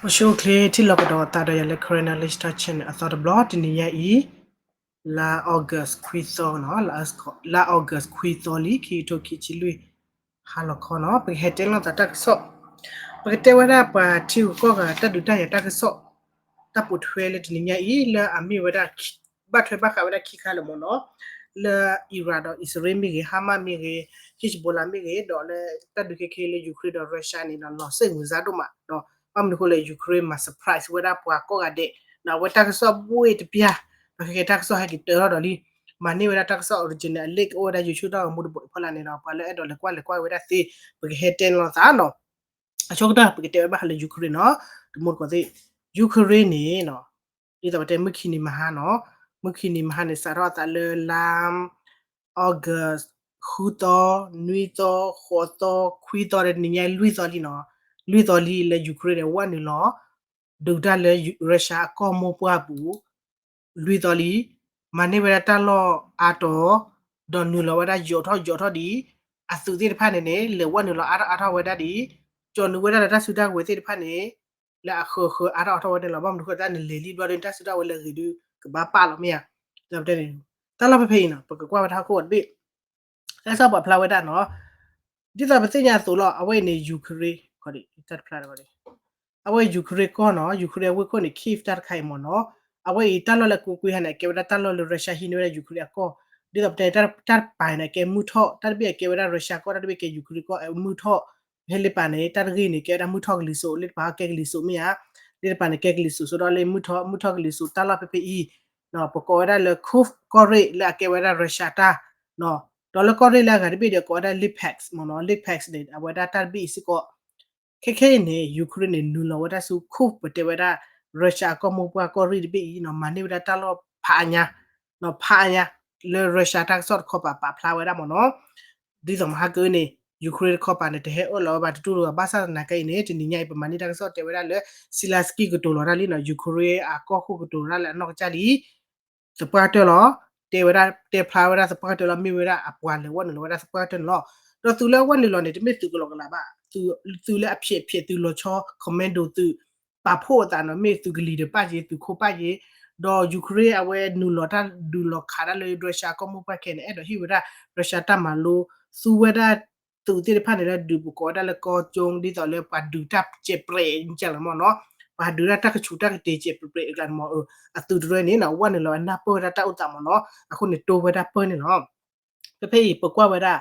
အိၣ်ဆူၣ်အိၣ်ချ့ ထံၣ်လိာ်ကဒီးသးဒီးယၤလၢ Karen Knowledge Talk Channel အသီတဘျီ, တနံၤညါအံၤ လါ August ခွံသီနီၤ, လါ August ခွံသီလံ ခံကထိခံဆံလွံၢ် ဟါလီၤခီနီၤ, ပကဟဲတဲလိာ်သးတၢ်ကစီၣ်, ပကတဲဝဲဒၣ်ပှၤထံဂုၤကီၢ်ဂၤတၢ်ဒုးတၢ်ယၤတၢ်ကစီၣ်, တၢ်ပိာ်ထွဲလၢတနံၤညါအံၤ လၢအမ့ၢ်ဝဲဒၣ် ဘၣ်ထွဲဘၣ်ဃးဝဲဒၣ်ခံခါလၢာ်မ့ၢ်နီၤ, လၢ Iran ဒီးအံၣ်စရ့လးမ့ၢ်ဂ့ၤ, Hamas မ့ၢ်ဂ့ၤ, Hezbollah မ့ၢ်ဂ့ၤ, ဒီးလၢတၢ်ဒုးခဲခဲလၢ Ukraine ဒီး Russia န့ၣ်ဒီး လီၤစ့ၣ်မုာ်စါဒိၣ်မးဒီး ဘၣ်မနုၤအဃိလဲၣ် Ukraine မၤ surprise ဝဲဒၣ်ပှၤကိးဂၤဒဲး, ဒီးအဝဲတၢ်ကစီၣ်ဘှ့ၣ်တပျၢ်, ဒီးခဲခဲတၢ်ကစီၣ်ဟဲက့ၤတၢၢ်ထီၣ်ဒီးလံ, မၤန့ၢ်ဝဲဒၣ်တၢ်ကစီၣ် original အ link အိၣ်ဝဲဒၣ် YouTube တၢ်ဂီၤမူတဘိအဖီလာ်န့ၣ်ဒီး ပှၤလၢအဲၣ်ဒိးလဲၤကွၢ်လဲၤကွၢ်ဝဲဒၣ်သ့, ပကဟဲတဲန့ၢ်လိာ်သးနီၤ. အဆိကတၢၢ် ပကတဲဝဲဘၣ်ဃးလၢ Ukraine နီၤ, တမူတကိးသ့ၣ်, Ukraine န့ၣ်နီၤ, ဒ်သိးပတဲမုၢ်ခံနံၤမဟါနီၤ, မုၢ်ခံနံၤမဟါန့ၣ် စးထီၣ်အသးလၢလါ August ဃုသီ, နွံသီ, ဃိးသီ, ခွံသီဒီးတနံၤညါလွံၢ်သီလံနီၤ, လွံၢ်သီလံလၢ Ukraine န့ၣ် ဝဲနုာ်လီၤ ဒုးတၢ်လၢ Russia အကီၢ်မိၢ်ပှၢ်ပူၤ လွံၢ်သီလံ, မၤန့ၢ်ဝဲဒၣ်တၢ်လီၢ်အါတီၤ, ဒီးနုာ်လီၤဝဲဒၣ်ယိးထီၣ်ယိးထီၣ်ဒံး, အသုးသ့ၣ်တဖၣ်န့ၣ်န့ၣ် လဲၤဝဲနုာ်လီၤအါထီၣ်အါထီၣ်ဝဲဒၣ်ဒံး, ကၠီၤနုာ်ဝဲဒၣ်လၢတၢ်စုတၢ်ကဝဲၤသ့ၣ်တဖၣ်န့ၣ် လၢအဃၢၤဃၢၤအါထီၣ်အါထီၣ်ဝဲန့ၣ်လီၤ. ဘၣ်မနုၤဃိ တၢ်နလဲၤလံဘျီဒီး တၢ်စုတၢ်ဝဲၤလၢအဂ့ၤဒုး ကဘၣ်ပာ်လီၤမ့ၢ်ဧါ, ဒီးပတဲန့ၣ် တၢ်လီၢ်ဖဲဖဲအံၤနီၤ ပကကွၢ်ဝဲဒၣ်ဟီၣ်ခိၣ်တဘ့ၣ်, တၢ်ကစီၣ်ပာ်ဖျါဝဲဒၣ်နီၤ, ဒ်သိးပသ့ၣ်ညါအသိးလီၤ အဝဲအံၤန့ၣ် Ukraine တၢ်တဖျါတဘၣ် အဝဲ Ukraine ကီၢ်နီၤ, Ukraine အဝ့ၢ်ခိၣ်န့ၣ် Kyiv တၢ်တခါအံၤမ့ၢ်နီၤ, အဝဲအံၤတၢ်လီၢ်လၢအကိးကွံာ်ဟါန့ၣ် အကဲဝဲဒၣ်တၢ်လီၢ်လၢ Russia ဟံးန့ၢ်ဝဲဒၣ် Ukraine အကီၢ်, ဒ်သိးပတဲ တၢ်တပၤန့ၣ် အကဲမုၢ်ထီၣ်, တၢ်တဘ့ၣ်အကဲဝဲဒၣ် Russia ကီၢ်, တၢ်တဘ့ၣ်ကဲ Ukraine ကီၢ် မုၢ်ထီၣ်, ဖဲလ့ပၤန့ၣ် တၢ်တဂ့ၢ်န့ၣ် ကဲဝဲဒၣ်မုၢ်ထီၣ်ကလံၤစိး, လ့တပၤကဲကလံၤစိးမ့ၢ်ဧါ, လ့တပၤန့ၣ် ကဲကလံၤစိး စိဒီးလၢမုၢ်ထီၣ်, မုၢ်ထီၣ်ကလံၤစိးတၢ်လီၢ်ဖဲဖဲအံၤ, ပကိးဝဲဒၣ်လၢ Kursk ကီၢ်ရ့ၣ်လၢအကဲဝဲဒၣ် Russia တၢ်, ဒီးလၢကီၢ်ရ့ၣ်လၢအဂၤတဘ့ၣ်ဒီး ကိးဝဲဒၣ် Lipetsk မ့ၢ်နီၤ, Lipetsk န့ၣ် အဝဲဒၣ်တၢ်တဘ့ၣ်အံၤစ့ၢ်ကီး ခဲခဲအံၤန့ၣ် Ukraine န့ၣ် နုာ်လီၤဝဲဒၣ်ဆူ Kursk ပတဲဝဲဒၣ် Russia အကီၢ်မိၢ်ပှၢ်ကီၢ်ရ့ၣ်တဘ့ၣ်အံၤနီၤ, မၤန့ၢ်ဝဲဒၣ်တၢ်လီၢ်ဖးအါညါ, ဖးအါညါ, လၢ Russia တၢ်ကစီၣ်တခီပၤပာ်ဖျါဝဲဒၣ်မ့ၢ်နီၤ, ဒ်သိးမဟါကန့ၣ် Ukraine တခီပၤန့ၣ် တဟဲအၢၣ်လီၤဝဲဘၣ်တတူၢ်လိာ်ဘၣ်, ဘၣ်ဆၣ်သနာ်က့အံၤန့ၣ် တနံၤညါအံၤ ပမၤန့ၢ်တၢ်ကစီၣ်တဲဝဲဒၣ်လၢ Zelensky ကတိၤလီၤတၢ်လံနီၤ, Ukraine အကီၢ်ခိၣ်ကတိၤတၢ်လၢအနီၢ်ကစၢ်လံ သပှၢ်ကတၢၢ်လီၤ, တဲဝဲဒၣ် တဲဖျါဝဲဒၣ်သပှၢ်ကတၢၢ်လီၤ, မ့ၢ်ဝဲဒၣ်အပှၤလဲၤဝဲနုာ်လီၤဝဲဒၣ်သပှၢ်ကတၢၢ်န့ၣ်လီၤ. ဒီးသုးလၢအဝဲနုာ်လီၤန့ၣ် တမ့ၢ်သုးကလီၤကလးဘၣ်, သုးလၢအဖျဲးဖျဲးသုးလီၤဆီ commando သုး ပာ်ဖှိၣ်အသးနီၤ, မ့ၢ်သုးကလံၤဒီးပာ်က့ၤ သုးခိၣ်ပာ်က့ၤ, ဒီး Ukraine အဝဲနုာ်လီၤတၢ်ဒုးလီၤခးတၢ်လၢ Russia ကီၢ်မိၢ်ပှၢ်ခဲန့ၣ် အဲၣ်ဒိးဟ့ၣ်ဝဲဒၣ် Russia တၢ်မၤလိ, သူဝဲဒၣ် သုးသ့ၣ်တဖၣ်န့ၣ်လၢဒုးပကိးဝဲဒၣ်လၢကီၢ်ကၠိ ဒ်သိးလၢပှၤဒုးတၢ်စဲးပြဲးကလးမ့ၢ်နီၤ, ပှၤဒုးတၢ်တၢ်ကဆူးတၢ်ကတ့ၤစဲးပြဲးပြဲးအကျါန့ၣ်မ့ၢ် အသုးတရၢန့ၣ်နီၤ ဝဲနုာ်လီၤဝဲနၢ်ပၢၢ်ဝဲဒၣ်တၢ်အိၣ်သးမ့ၢ်နီၤ, အဃိန့ၣ်တိဝဲဒၣ်ပၢၢ်န့ၣ်လီၤ. ဖဲဖဲအံၤ ပကွၢ်ဝဲဒၣ်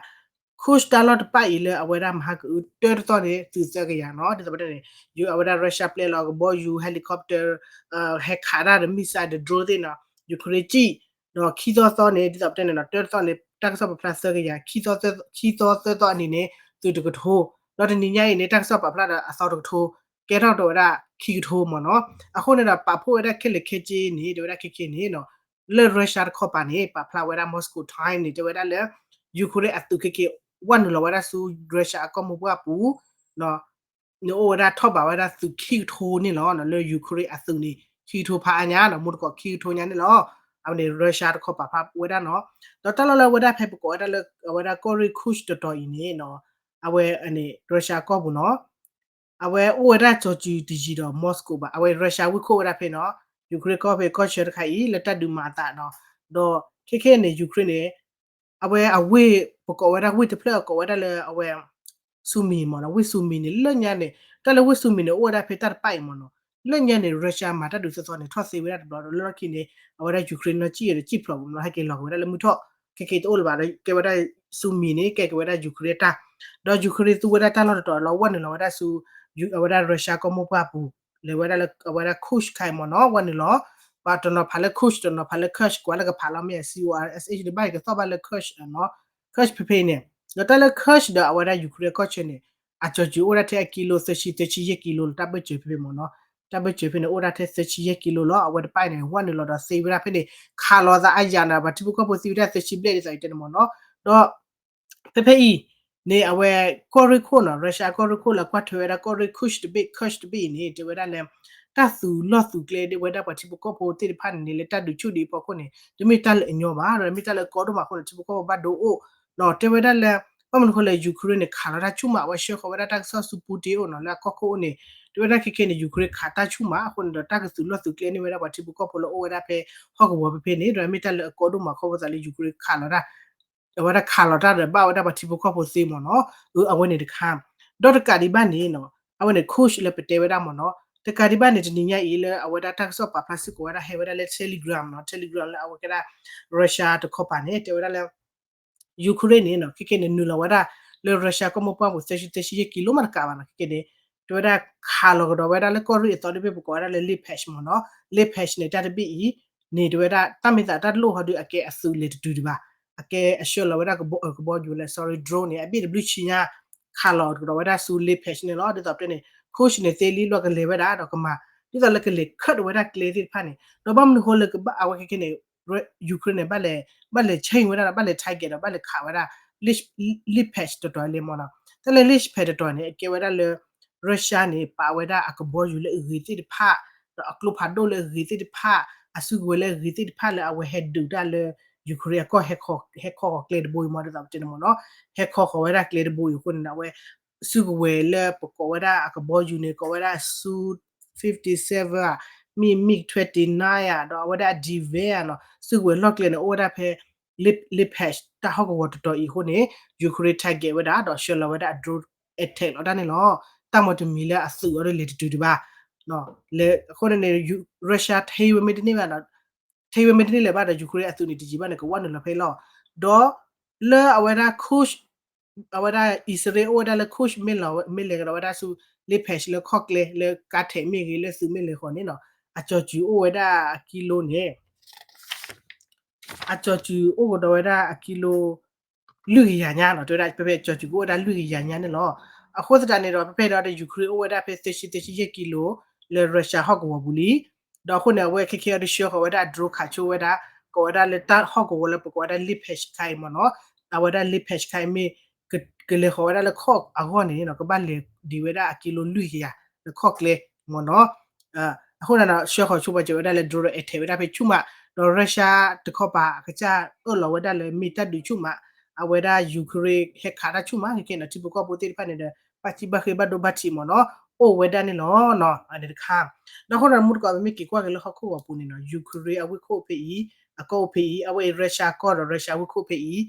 Kursk တၢ်လီၢ်တဖၣ်အံၤလၢအဝဲဒၣ်မဟါကအုတၢတသီၣ်န့ၣ် သုးသၢကယၤနီၤ, ဒ်သိးပတဲန့ၣ် ယအဝဲဒၣ် Russia ပျဲလီၤကဘီယူၤ helicopter ဟဲခးတၢ်ဒီး missile ဒီး drone သ့ၣ်နီၤ Ukraine စံၣ်, ဒီးခံသီသီန့ၣ် ဒ်သိးပတဲန့ၣ်နီၤ တၢတသီၣ်န့ၣ် တၢ်ကစီၣ်ပာ်ဖျါသၢကယၤ, ခံသီသၢသီၣ်အနံၤန့ၣ် သုးတကထိ, ဒီးတနံၤညါအံၤန့ၣ် တၢ်ကစီၣ်ပာ်ဖျါဒီးအသီတကထိ, ကဲထီၣ်ဒီးဝဲဒၣ်ခံကထိမ့ၢ်နီၤ, အဃိန့ၣ်ဒီးပာ်ဖှိၣ်ဝဲဒၣ်ခဲလၢာ်ခဲဆ့န့ၣ် တဲဝဲဒၣ်ခဲခဲန့ၣ်နီၤ လၢ Russia တခီပၤန့ၣ် ပာ်ဖျါဝဲဒၣ် Moscow Times န့ၣ် တဲဝဲဒၣ်လၢ Ukraine အသုးခဲခဲ ဝဲနုာ်လီၤဝဲဒၣ်ဆူ Russia အကီၢ်မိၢ်ပှၢ်ပူၤ န့ၣ်အိၣ်ဝဲဒၣ်ထီၣ်ဘးဝဲဒၣ်သုးခံကထိန့ၣ်လီၤ. လၢ Ukraine အသုးန့ၣ် ခံကထိဖးအါညါနီၤ, မ့ၢ်တကိးခံကထိညါန့ၣ်လီၤ. အဝဲန့ၣ် Russia တခီပၤဖျါဝဲဒၣ်နီၤ, ဒီးတၢ်လီၢ်လၢအဝဲဒၣ်ဖဲပကိးဝဲဒၣ်လၢ အဝဲဒၣ်ကီၢ်ရ့ၣ် Kursk တတီၤအံၤန့ၣ်နီၤ, အဝဲန့ၣ် Russia ကီၢ်ပူၤနီၤ အဝဲအိၣ်ဝဲဒၣ်ကၠီၤစုၤတယံၤဒီး Moscow ဘၣ်, အဝဲ Russia ဝ့ၢ်ခိၣ်ဝဲဒၣ်ဖဲနီၤ, Ukraine ကီၢ်ဖဲကီၢ်ဆၢတခါအံၤ လၢတၢ်ဒုးမၤအသးနီၤ, ဒီးခဲခဲန့ၣ် Ukraine န့ၣ် အဝဲအဝ့ၢ် ပကိးဝဲဒၣ်ဝ့ၢ်တဖျၢၣ် ကိးဝဲဒၣ်လၢအဝဲ Sumy မ့ၢ်နီၤ, ဝ့ၢ် Sumy န့ၣ် လၢညါန့ၣ် တၢ်လၢဝ့ၢ် Sumy န့ၣ် အိၣ်ဝဲဒၣ်ဖဲတၢ်တပၣ်အံၤမ့ၢ်နီၤ, လၢညါန့ၣ် Russia မၤတၢ်ဒုးသၢသီန့ၣ် ထီၣ်သ့ဝဲဒၣ်တဘျီဒီး လၢလီၢ်ခံန့ၣ် အဝဲဒၣ် Ukraine နီၢ်ကံၣ်ဒီးကံၣ်ဖျိးပူၤမ့ၢ်နီၤ, ဟဲက့ၤလီၤက့ၤဝဲဒၣ်လၢမုၢ်ထီၣ် ခဲက့ၤတအိၣ်လၢၤဘၣ်ဒီး ကဲဝဲဒၣ် Sumy န့ၣ် ကဲက့ၤဝဲဒၣ် Ukraine အတၢ်, ဒီး Ukraine သူဝဲဒၣ်တၢ်လီၢ်တတီၤလီၤ ဝဲနုာ်လီၤဝဲဒၣ်ဆူ အဝဲဒၣ် Russia ကီၢ်မိၢ်ပှၢ်ပူၤ လဲၤဝဲဒၣ်လၢအဝဲဒၣ် Kursk ခါအံၤမ့ၢ်နီၤ, ဝဲနုာ်လီၤ ပှၤတနီၤဖးလၢ Kursk တနီၤဖးလၢ Kursk ကွၢ်လၢကဖးလီၤမ့ၢ် C O R S H န့ၣ် ဘၣ်ကသီၣ်ဘၣ်လၢ Kursk နီၤ, Kursk ဖဲဖဲန့ၣ်, ဒီးတၢ်လၢ Kursk ဒီးအဝဲဒၣ် Ukraine ကီၢ်ဆၢန့ၣ် အကၠီၤစူၤအိၣ်ဒၣ်ထဲအကံလိ သၢဆံ သၢဆံယဲၢ်ကံလိလီၤ, တၢ်ဘၢၣ်စၢၤဖဲဖဲမ့ၢ်နီၤ, တၢ်ဘၢၣ်စၢၤဖဲန့ၣ် အိၣ်ဒၣ်ထဲသၢဆံယဲၢ်ကံလိလီၤ, အဝဲတပၣ်အံၤန့ၣ် ဝဲနုာ်လီၤဒီးသ့ဝဲဒၣ်ဖဲန့ၣ် ခးလီၤသးအါယၤန့ၣ် ပှၤထံဖိကီၢ်ဖိသံဝဲဒၣ်သၢဆံဘျဲၣ်ဒ်သိးအံၤတဲန့ၣ်မ့ၢ်နီၤ, ဒီး ဖဲဖဲအံၤန့ၣ် အဝဲကီၢ်ရ့ၣ်ခိၣ်နီၤ, Russia ကီၢ်ရ့ၣ်ခိၣ်လၢကွၢ်ထွဲဝဲဒၣ်ကီၢ်ရ့ၣ် Kursk တဘ့ၣ် Kursk တဘ့ၣ်အံၤန့ၣ် တဲဝဲဒၣ်လၢ တၢ်သုးလီၢ်သုးကျဲဒ်ဝဲဒၣ်ပှၤထံဖိကီၢ်ဖိသ့ၣ်တဖၣ်န့ၣ်န့ၣ် လၢတၢ်ဒုးဆူၣ်ဒံးအဖီခိၣ်န့ၣ် တမ့ၢ်တၢ်လၢအညီဘၣ်, ဒီးမ့ၢ်တၢ်လၢကီဒိၣ်မးအဃိန့ၣ် ထံဖိကီၢ်ဖိဘၣ်ဒိအိၣ်နီၤ, တဲဝဲဒၣ်လၢ ဘၣ်မနုၤအဃိလဲၣ် Ukraine န့ၣ် ခးလီၤတၢ်ဆူၣ်မး အဝဲဆှၢဃီၤဝဲဒၣ်တၢ်ကစီၣ်ဆူ Putin အိၣ်နီၤ လၢအကီၢ်ခိၣ်အိၣ်န့ၣ် တဲဝဲဒၣ်ခဲခဲန့ၣ် Ukraine ခးတၢ်ဆူၣ်မး အဃိန့ၣ်ဒီး တၢ်ကသုးလီၢ်သုးကျဲန့ၢ်ဝဲဒၣ်ပှၤထံဖိကီၢ်ဖိလၢအိၣ်ဝဲဒၣ်ဖဲ ဟီၣ်ကဝီၤဖဲဖဲန့ၣ် ဒီးမ့ၢ်တၢ်လၢအကီဒိၣ်မးခီဖျိသးလၢ Ukraine ခးလီၤတၢ် အဝဲဒၣ်ခးလီၤတၢ်ဒီးဘၣ်ဝဲဒၣ်ပှၤထံဖိကီၢ်ဖိသ့မ့ၢ်နီၤ အဝဲန့ၣ်တခါ ဒီးတကးဒံးဘၣ်န့ၣ်နီၤ အဝဲန့ၣ် Kursk လၢပတဲဝဲဒၣ်မ့ၢ်နီၤ တကးဒံးဘၣ်န့ၣ် တနံၤညါအံၤလၢအဝဲဒၣ်တၢ်ကစီၣ်ပာ်ဖျါစ့ၢ်ကီးဝဲဒၣ်ဟဲဝဲဒၣ်လၢ Telegram နီၤ Telegram လၢအဝဲကဲဒၣ် Russia တခီပၤန့ၣ် တဲဝဲဒၣ်လၢ Ukraine န့ၣ်နီၤ ခဲခဲန့ၣ် နုာ်လီၤဝဲဒၣ်လၢ Russia ကီၢ်မိၢ်ပှၢ်ပူၤ သၢဆံ သၢဆံယဲၢ်ကံလိမးတကးဘၣ်နီၤ ခဲခဲန့ၣ် တဲဝဲဒၣ်ခးလီၤကဒီးဝဲဒၣ်လၢကီၢ်ရ့ၣ်အသီတဘ့ၣ် ပကိးဝဲဒၣ်လၢ Liepāysk မ့ၢ်နီၤ Liepāysk န့ၣ် တၢ်တဘ့ၣ်အံၤ န့ၣ်တဲဝဲဒၣ် တၢ်မ့ၢ်သးတၢ်တလိၣ်ဟီဒုး အကဲအသုးလဲၤတတုၤဒံးဘၣ် အကဲအဆှၢလီၤဝဲဒၣ်ကဘီယူၤလၢ sorry drone န့ၣ် အဘ့ၣ်တဘျုးဆံညါ ခးလီၤကဒီးဝဲဒၣ်ဆူ Liepāysk န့ၣ်လီၤ ဒ်သိးပတဲန့ၣ် Kursk န့ၣ်သ့လံ လီၤကလဲၤဝဲဒၣ်ဒီးကမၤ ဒ်သိးလၢကလဲၤခၢၣ်ဝဲဒၣ်ကျဲသ့ၣ်တဖၣ်န့ၣ် ဒီးဘၣ်မနုၤဃိလၢကဘၣ်အဝဲခဲခဲန့ၣ် Ukraine န့ၣ် ဘၣ်လဲၤ ဘၣ်လဲၤ change ဝဲဒၣ်ဒီး ဘၣ်လဲၤ target ဒီး ဘၣ်လဲၤခးဝဲဒၣ် Liepāysk တတီၤလဲၣ်မ့ၢ်နီၤ တၢ်လၢ Liepāysk တတီၤန့ၣ် အကဲဝဲဒၣ်လၢ Russia န့ၣ် ပာ်ဝဲဒၣ်အကဘီယူၤလၢအဂ့ၤသ့ၣ်တဖၣ် ဒီးအကျိဖးဒိၣ်လၢအဂ့ၤသ့ၣ်တဖၣ် အစုကဝဲၤလၢအဂ့ၤသ့ၣ်တဖၣ်လၢအဝဲဟဲဒုးတၢ်လၢ Ukraine အကီၢ် ဟဲခီဃီၤကျဲတဘိအံၤမ့ၢ် ဒ်သိးပတဲန့ၣ်မ့ၢ်နီၤ ဟဲခီဃီၤဝဲဒၣ်ကျဲတဘိအံၤအဃိန့ၣ် အဝဲ စုကဝဲၤလၢပကိးဝဲဒၣ်အကဘီယူၤန့ၣ် ကိးဝဲဒၣ် Su fifty seven မ့ၢ် MiG twenty nine ဒီးအဝဲဒၣ်အ defense နီၤ စုကဝဲၤလီၢ်ကျဲန့ၣ် အိၣ်ဝဲဒၣ်ဖဲ Liepāysk တၢ်ဟီၣ်ကဝီၤတတီၤအံၤအဃိန့ၣ် Ukraine target ဝဲဒၣ်ဒီးဆှၢလီၤဝဲဒၣ်အ drone attack လီၤတၢ်န့ၣ်လီၤ တၢ်မီတမံၤလၢအသုးအီၤဒီးလဲၤတတုၤဒံးဘၣ် အဃိန့ၣ်န့ၣ် Russia ထဲဝဲမ့ၢ်တန့ၢ်ဘၣ် ထဲဝဲမ့ၢ်တန့ၢ်လၢၤဘၣ်ဒီး Ukraine အသုးန့ၣ်တယံာ်ဘၣ်န့ၣ် ကဝဲနုာ်လီၤဖဲအံၤလီၤ ဒီးလၢအဝဲဒၣ် Kursk အဝဲဒၣ်အံၣ်စရ့လးအိၣ်ဝဲဒၣ်လၢ Kursk မ့ၢ်လဲၤကဒီးဝဲဒၣ်ဆူ Liepāysk လၢခီၣ်ကျဲလၢကါထဲးမ့ၢ်ဂ့ၤ လၢသုးမ့ၢ်လဲၤဃီၤန့ၣ်နီၤ အကၠီၤစူၤအိၣ်ဝဲဒၣ်အကံလိန့ၣ် အကၠီၤစူၤအိၣ်ကဒီးဝဲဒၣ်အကံလိ လွံၢ်ကယၤညါနီၤ တဲဝဲဒၣ် ဖဲဖဲကၠီၤစူၤကအိၣ်ဝဲဒၣ်လွံၢ်ကယၤညါန့ၣ်လီၤ အဃိသတးန့ၣ်ဒီး ဖဲဖဲဒီး Ukraine အိၣ်ဝဲဒၣ်ဖဲသၢဆံ သၢဆံယဲၢ်ကံလိ လၢ Russia ဟီၣ်ကဝီၤပူၤလံ ဒီးအဃိန့ၣ် အဝဲခဲခဲအံၤဒီးဆှၢဃီၤဝဲဒၣ် drone ခးဆိဝဲဒၣ် ကိးဝဲဒၣ်လၢတၢ်ဟီၣ်ကဝီၤလၢပကိးဝဲဒၣ် Liepāysk ခါအံၤမ့ၢ်နီၤ အဝဲဒၣ် Liepāysk ခါအံၤမ့ၢ် ကလဲၤဃီၤဝဲဒၣ်လၢခီၣ်အဂီၢ်န့ၣ်နီၤ ကဘၣ်လဲၤဒံးဝဲဒၣ်အကံလိလွံၢ်ကယၤ လၢခီၣ်ကျဲမ့ၢ်နီၤ အဃိန့ၣ်ဒီး ဆှၢဃီၤဆိပာ်စၢၤဝဲဒၣ်လၢ drone ဒီး attack ဝဲဒၣ်ဖဲဆူၣ်မး ဒီး Russia တခီပၤအကစၢ်အၢၣ်လီၤဝဲဒၣ်လၢမ့ၢ်တၢ်ဒုးဆူၣ်မး အဝဲဒၣ် Ukraine ဟဲခးတၢ်ဆူၣ်မး ခဲခဲနီၤ ထံဖိကီၢ်ဖိသ့ၣ်တဖၣ်န့ၣ်ဒီး ဘၣ်ထံဘၣ်ဃ့ဘၣ်ဒိဘၣ်ထံးမ့ၢ်နီၤ အိၣ်ဝဲဒၣ်န့ၣ်လီၤ အန့ၣ်တခါ ဒီးအဃိန့ၣ် မူတကိး ပမ့ၢ်က့ၤကွၢ်က့ၤလၢဟီၣ်ခိၣ်ဂီၤပူၤန့ၣ်နီၤ Ukraine အဝ့ၢ်ခိၣ်ဖဲအံၤ အကီၢ်အိၣ်ဖဲအံၤ အဝဲအံၤ Russia အကီၢ်ဒီး Russia အဝ့ၢ်ခိၣ်ဖဲအံၤ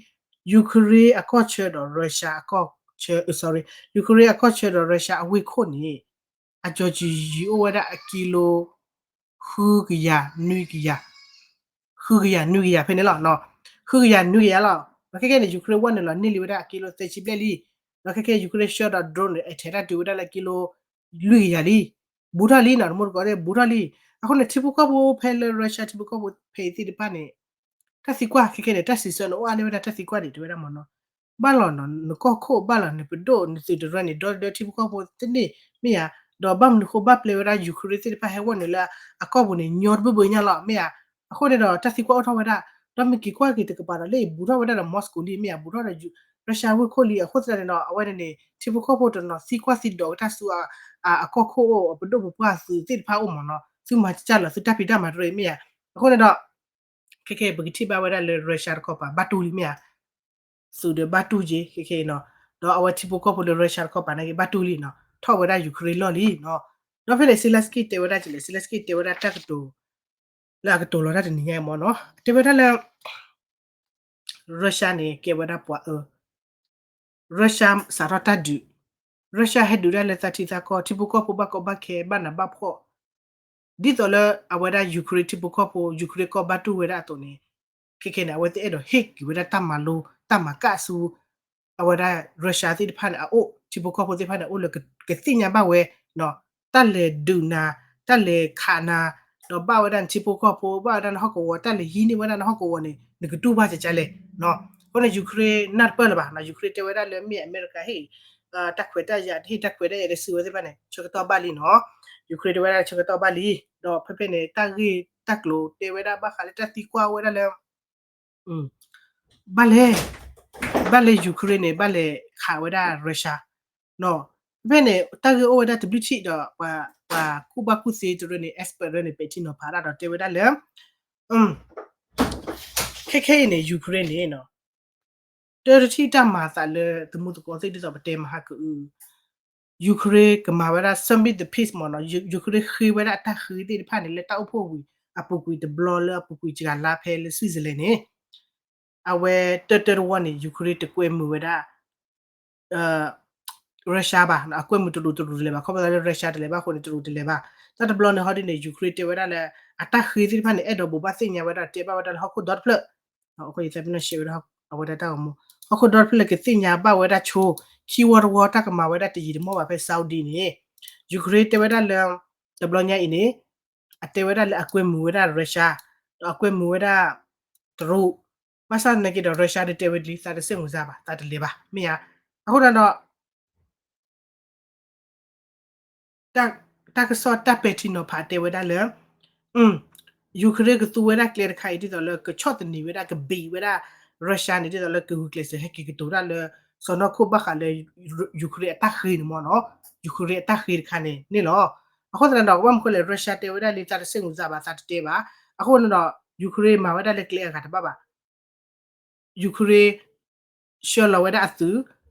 Ukraine အကီၢ်ဆၢဒီး Russia အကီၢ်ဆၢ sorry Ukraine အကီၢ်ဆၢဒီး Russia အဝ့ၢ်ခိၣ်န့ၣ် အကၠီၤစူၤယံၤအိၣ်ဝဲဒၣ်အကံလိ ဃုကယၤနွံကယၤ ဃုကယၤနွံကယၤဖဲန့ၣ်လီၤ ဃုကယၤနွံကယၤလီၤ ဒီးခဲခဲန့ၣ် Ukraine ဝဲနုာ်လီၤန့ၢ်လံဝဲဒၣ်အကံလိသၢဆံဘျဲၣ်လံ ဒီးခဲခဲ Ukraine ဆှၢဒီး drone န့ၣ် attack တၢ်တုၤဝဲဒၣ်လၢကံလိ လွံၢ်ကယၤလံ ဘူးထီၣ်လံနီၤ တမူတကိးသ့ၣ် ဘူးထီၣ်လံ အဃိန့ၣ် ထံဖိကီၢ်ဖိဖဲလၢ Russia ထံဖိကီၢ်ဖိဖဲအံၤသ့ၣ်တဖၣ်န့ၣ် တၢ်သံကွၢ်ခဲခဲန့ၣ် တၢ်စံးဆၢန့ၣ် အိၣ်အါန့ၢ်ဝဲဒၣ်တၢ်သံကွၢ်ဒံး တဲဝဲဒၣ်မ့ၢ်နီၤ ဘၣ်လီၤနီၤ နကီၢ်ခိၣ်ဘၣ်လီၤ နပဒိၣ်နသုးတရၢန့ၣ် ဒီဒၢထံဖိကီၢ်ဖိတန့ၢ်မ့ၢ်ဧါ ဒီးဘၣ်မနုၤဃိဘၣ်ပျဲဝဲဒၣ် Ukraine သ့ၣ်တဖၣ်ဟဲဝဲနုာ်လၢအကီၢ်ပူၤန့ၣ် ညီတဘၢဘၢညါလီၤ မ့ၢ်ဧါ အဃိန့ၣ်ဒီး တၢ်သံကွၢ်အိၣ်ထီၣ်ဝဲဒၣ် ဒီးမ့ၢ်က့ၤကွၢ်က့ၤတကပၤဒီး လၢအဘူးထီၣ်ဝဲဒၣ်ဒီး Moscow လံ မ့ၢ်ဧါ ဘူးထီၣ်ဒီး Russia ဝ့ၢ်ခိၣ်လံ အဃိသတးန့ၣ်ဒီး အဝဲန့ၣ်န့ၣ် ထံဖိကီၢ်ဖိတနီၤသံကွၢ်သံဒိးကတၢ်ဆူ အကီၢ်ခိၣ်အိၣ် အပဒိၣ်ပပှၢ်သုးသ့ၣ်တဖၣ်အိၣ်မ့ၢ်နီၤ သုမၤစၢ်လီၤ သုတၢ်ဖံးတၢ်မၤတရံး မ့ၢ်ဧါ အဃိန့ၣ်ဒီး ခဲခဲ ပကထံၣ်ဘၣ်ဝဲဒၣ်လၢ Russia တခီပၤ ဘၣ်တူၢ်လံမ့ၢ်ဧါ သုးဒီးဘၣ်တူၢ်က့ၤ ခဲခဲအံၤနီၤ ဒီးအဝဲထံဖိကီၢ်ဖိလၢ Russia တခီပၤန့ၣ်က့ၤ ဘၣ်တူၢ်လံနီၤ ထီၣ်ဝဲဒၣ် Ukraine လီၢ်လံနီၤ ဒီးဖဲန့ၣ် Zelensky တဲဝဲဒၣ်ကလဲၣ် Zelensky တဲဝဲဒၣ်တၢ်ကတိၤ လၢအကတိၤလီၤတၢ်တနံၤညါအံၤမ့ၢ်နီၤ တဲဝဲဒၣ်လၢ Russia န့ၣ် ကဲဝဲဒၣ်ပှၤအၢ Russia စးထီၣ်တၢ်ဒုး Russia ဟဲဒုးဒၣ်လၢသးထံသးကီၢ် ထံဖိကီၢ်ဖိဘၣ်ကီဘၣ်ခဲ ဘၣ်နးဘၣ်ဖှီၣ် ဒ်သိးလၢအဝဲဒၣ် Ukraine ထံဖိကီၢ်ဖိ Ukraine ကီၢ်ဘၣ်တူၢ်ဝဲဒၣ်အသိးန့ၣ် ခဲခဲန့ၣ် အဝဲသ့ၣ်အဲၣ်ဒိးဟ့ၣ်က့ၤဝဲဒၣ်တၢ်မၤလိ တၢ်မၤကၣ်ဆူ အဝဲဒၣ် Russia သ့ၣ်တဖၣ်န့ၣ် အအိၣ် ထံဖိကီၢ်ဖိသ့ၣ်တဖၣ်န့ၣ် အအိၣ်လၢကသ့ၣ်ညါဘၣ်ဝဲ တၢ်လဲၤဒုးနၤ တၢ်လဲၤခးနၤ ဒီးဘၣ်ဝဲဒၣ်နထံဖိကီၢ်ဖိ ဘၣ်ဝဲဒၣ်နဟီၣ်ကဝီၤ တၢ်လဲၤဟံးန့ၢ်ဝဲဒၣ်နဟီၣ်ကဝီၤန့ၣ် နကတူၢ်ဘၣ်ကကလဲၣ် အဃိန့ၣ် Ukraine နၢ်တပၢၢ်လၢၤဘၣ် Ukraine တဲဝဲဒၣ်လၢမ့ၢ်အမဲရကၤဟ့ၣ် တၢ်ခွဲးတၢ်ယာ် ဟ့ၣ်တၢ်ခွဲးတၢ်ယာ်ဒီးစုဝဲသ့ၣ်တဖၣ်န့ၣ် ဆၢကတီၢ်ဘၣ်လံနီၤ Ukraine တဲဝဲဒၣ်ဆၢကတီၢ်ဘၣ်လံ ဒီးဖဲဖဲန့ၣ် တၢ်ဂ့ၢ်တၢ်ကျိၤတဲဝဲဒၣ်ဘၣ်ဃးလၢတၢ်သံကွၢ်အိၣ်ဝဲဒၣ်လၢ ဘၣ်လဲၣ် ဘၣ်လဲၣ် Ukraine န့ၣ် ဘၣ်လဲၤခးဝဲဒၣ် Russia နီၤ ဖဲဖဲန့ၣ် တၢ်ဂ့ၢ်အိၣ်ဝဲဒၣ်တဘျုးထံၣ်ဒီး ပှၤကူၣ်ဘၣ်ကူၣ်သ့တရၢန့ၣ် expert တရၢန့ၣ် ပဲာ်ထံနီၤဖးတၢ်ဒီးတဲဝဲဒၣ်လၢ ခဲခဲအံၤန့ၣ် Ukraine န့ၣ်နီၤ တၢ်တထံၣ်တၢ်မၤအသးလၢသမူသကိးသ့ၣ်ဒ်သိးပတဲမဟါကအု Ukraine ကမၤဝဲဒၣ် submit the peace မ့ၢ်နီၤ, Ukraine ဃ့ဝဲဒၣ်အတၢ်ဃ့သ့ၣ်တဖၣ်န့ၣ် လၢတၢ်အိၣ်ဖှိၣ်ဝံၤအပူၤကွံာ်တဘျီလၢအပူၤကွံာ်စှၤလါဖဲလၢ Switzerland န့ၣ် အဝဲတၢတၢတဝီန့ၣ် Ukraine တကွဲမုာ်ဝဲဒၣ် Russia ဘၣ်, အကွဲမုာ်တရူးတရူးတလဲၤဘၣ်, ခီဖျိလၢ Russia တလဲၤဘၣ်အဃိန့ၣ် တရူးတလဲၤဘၣ်. တၢ်တဘျီန့ၣ်ဟီဒ်န့ၣ် Ukraine တဲဝဲဒၣ်လၢ အတၢ်ဃ့သ့ၣ်တဖၣ်န့ၣ် အဲၣ်ဒိးဘိးဘၣ်သ့ၣ်ညါဝဲဒၣ် တဲဘၣ်ဝဲဒၣ်လၢဟီၣ်ခိၣ်ဒီတဖျၢၣ် အဝဲတၢ်ဂီၤမူ ဟီၣ်ခိၣ်ဒီတဖျၢၣ်လၢကသ့ၣ်ညါဘၣ်ဝဲဒၣ်ဆိ ခံဝီတဝီတၢ်ကမၤဝဲဒၣ်တယံာ်တမီၢ်ဘၣ်ဖဲ Saudi န့ၣ် Ukraine တဲဝဲဒၣ်လၢ တဘျီညါအံၤန့ၣ် အတဲဝဲဒၣ်လၢအကွဲမုာ်ဝဲဒၣ် Russia ဒီးအကွဲမုာ်ဝဲဒၣ် တရူး, ဘၣ်ဆၣ်သနာ်က့ဒီး Russia ဒုးတဲဝဲဒ်လံ သးတစဲးမုၢ်စၢ်ဘၣ် သးတလဲၤဘၣ် မ့ၢ်ဧါ. အဃိဒီး တၢ်ကစီၣ်တၢ်ပဲာ်ထံနီၤဖးတဲဝဲဒၣ်လၢ Ukraine ကသူဝဲဒၣ်ကျဲတခါအံၤ ဒ်သိးလၢကဆီၣ်သနံးဝဲဒၣ် ကဘံးဝဲဒၣ် Russia န့ၣ် ဒ်သိးလၢကဂုာ်ကျဲးစၢးဟဲက့ၤကတိၤတၢ်လၢ စီၢ်နီၤခိၣ်ဘၣ်ဃးလၢ Ukraine အတၢ်ဃ့န့ၣ်မ့ၢ်နီၤ, Ukraine အတၢ်ဃ့တခါန့ၣ်န့ၣ်လီၤ. အဃိသတးဒီး ကဘၣ်မနုၤဃိလဲၣ် Russia တဲဝဲဒၣ်လံ သးတစဲးမုၢ်စၢ်ဘၣ် သးတတဲဘၣ်. အဃိန့ၣ်ဒီး Ukraine မၤဝဲဒၣ်လၢကျဲအဂၤတဘၣ်ဘၣ် Ukraine ဆှၢလီၤဝဲဒၣ်အသုး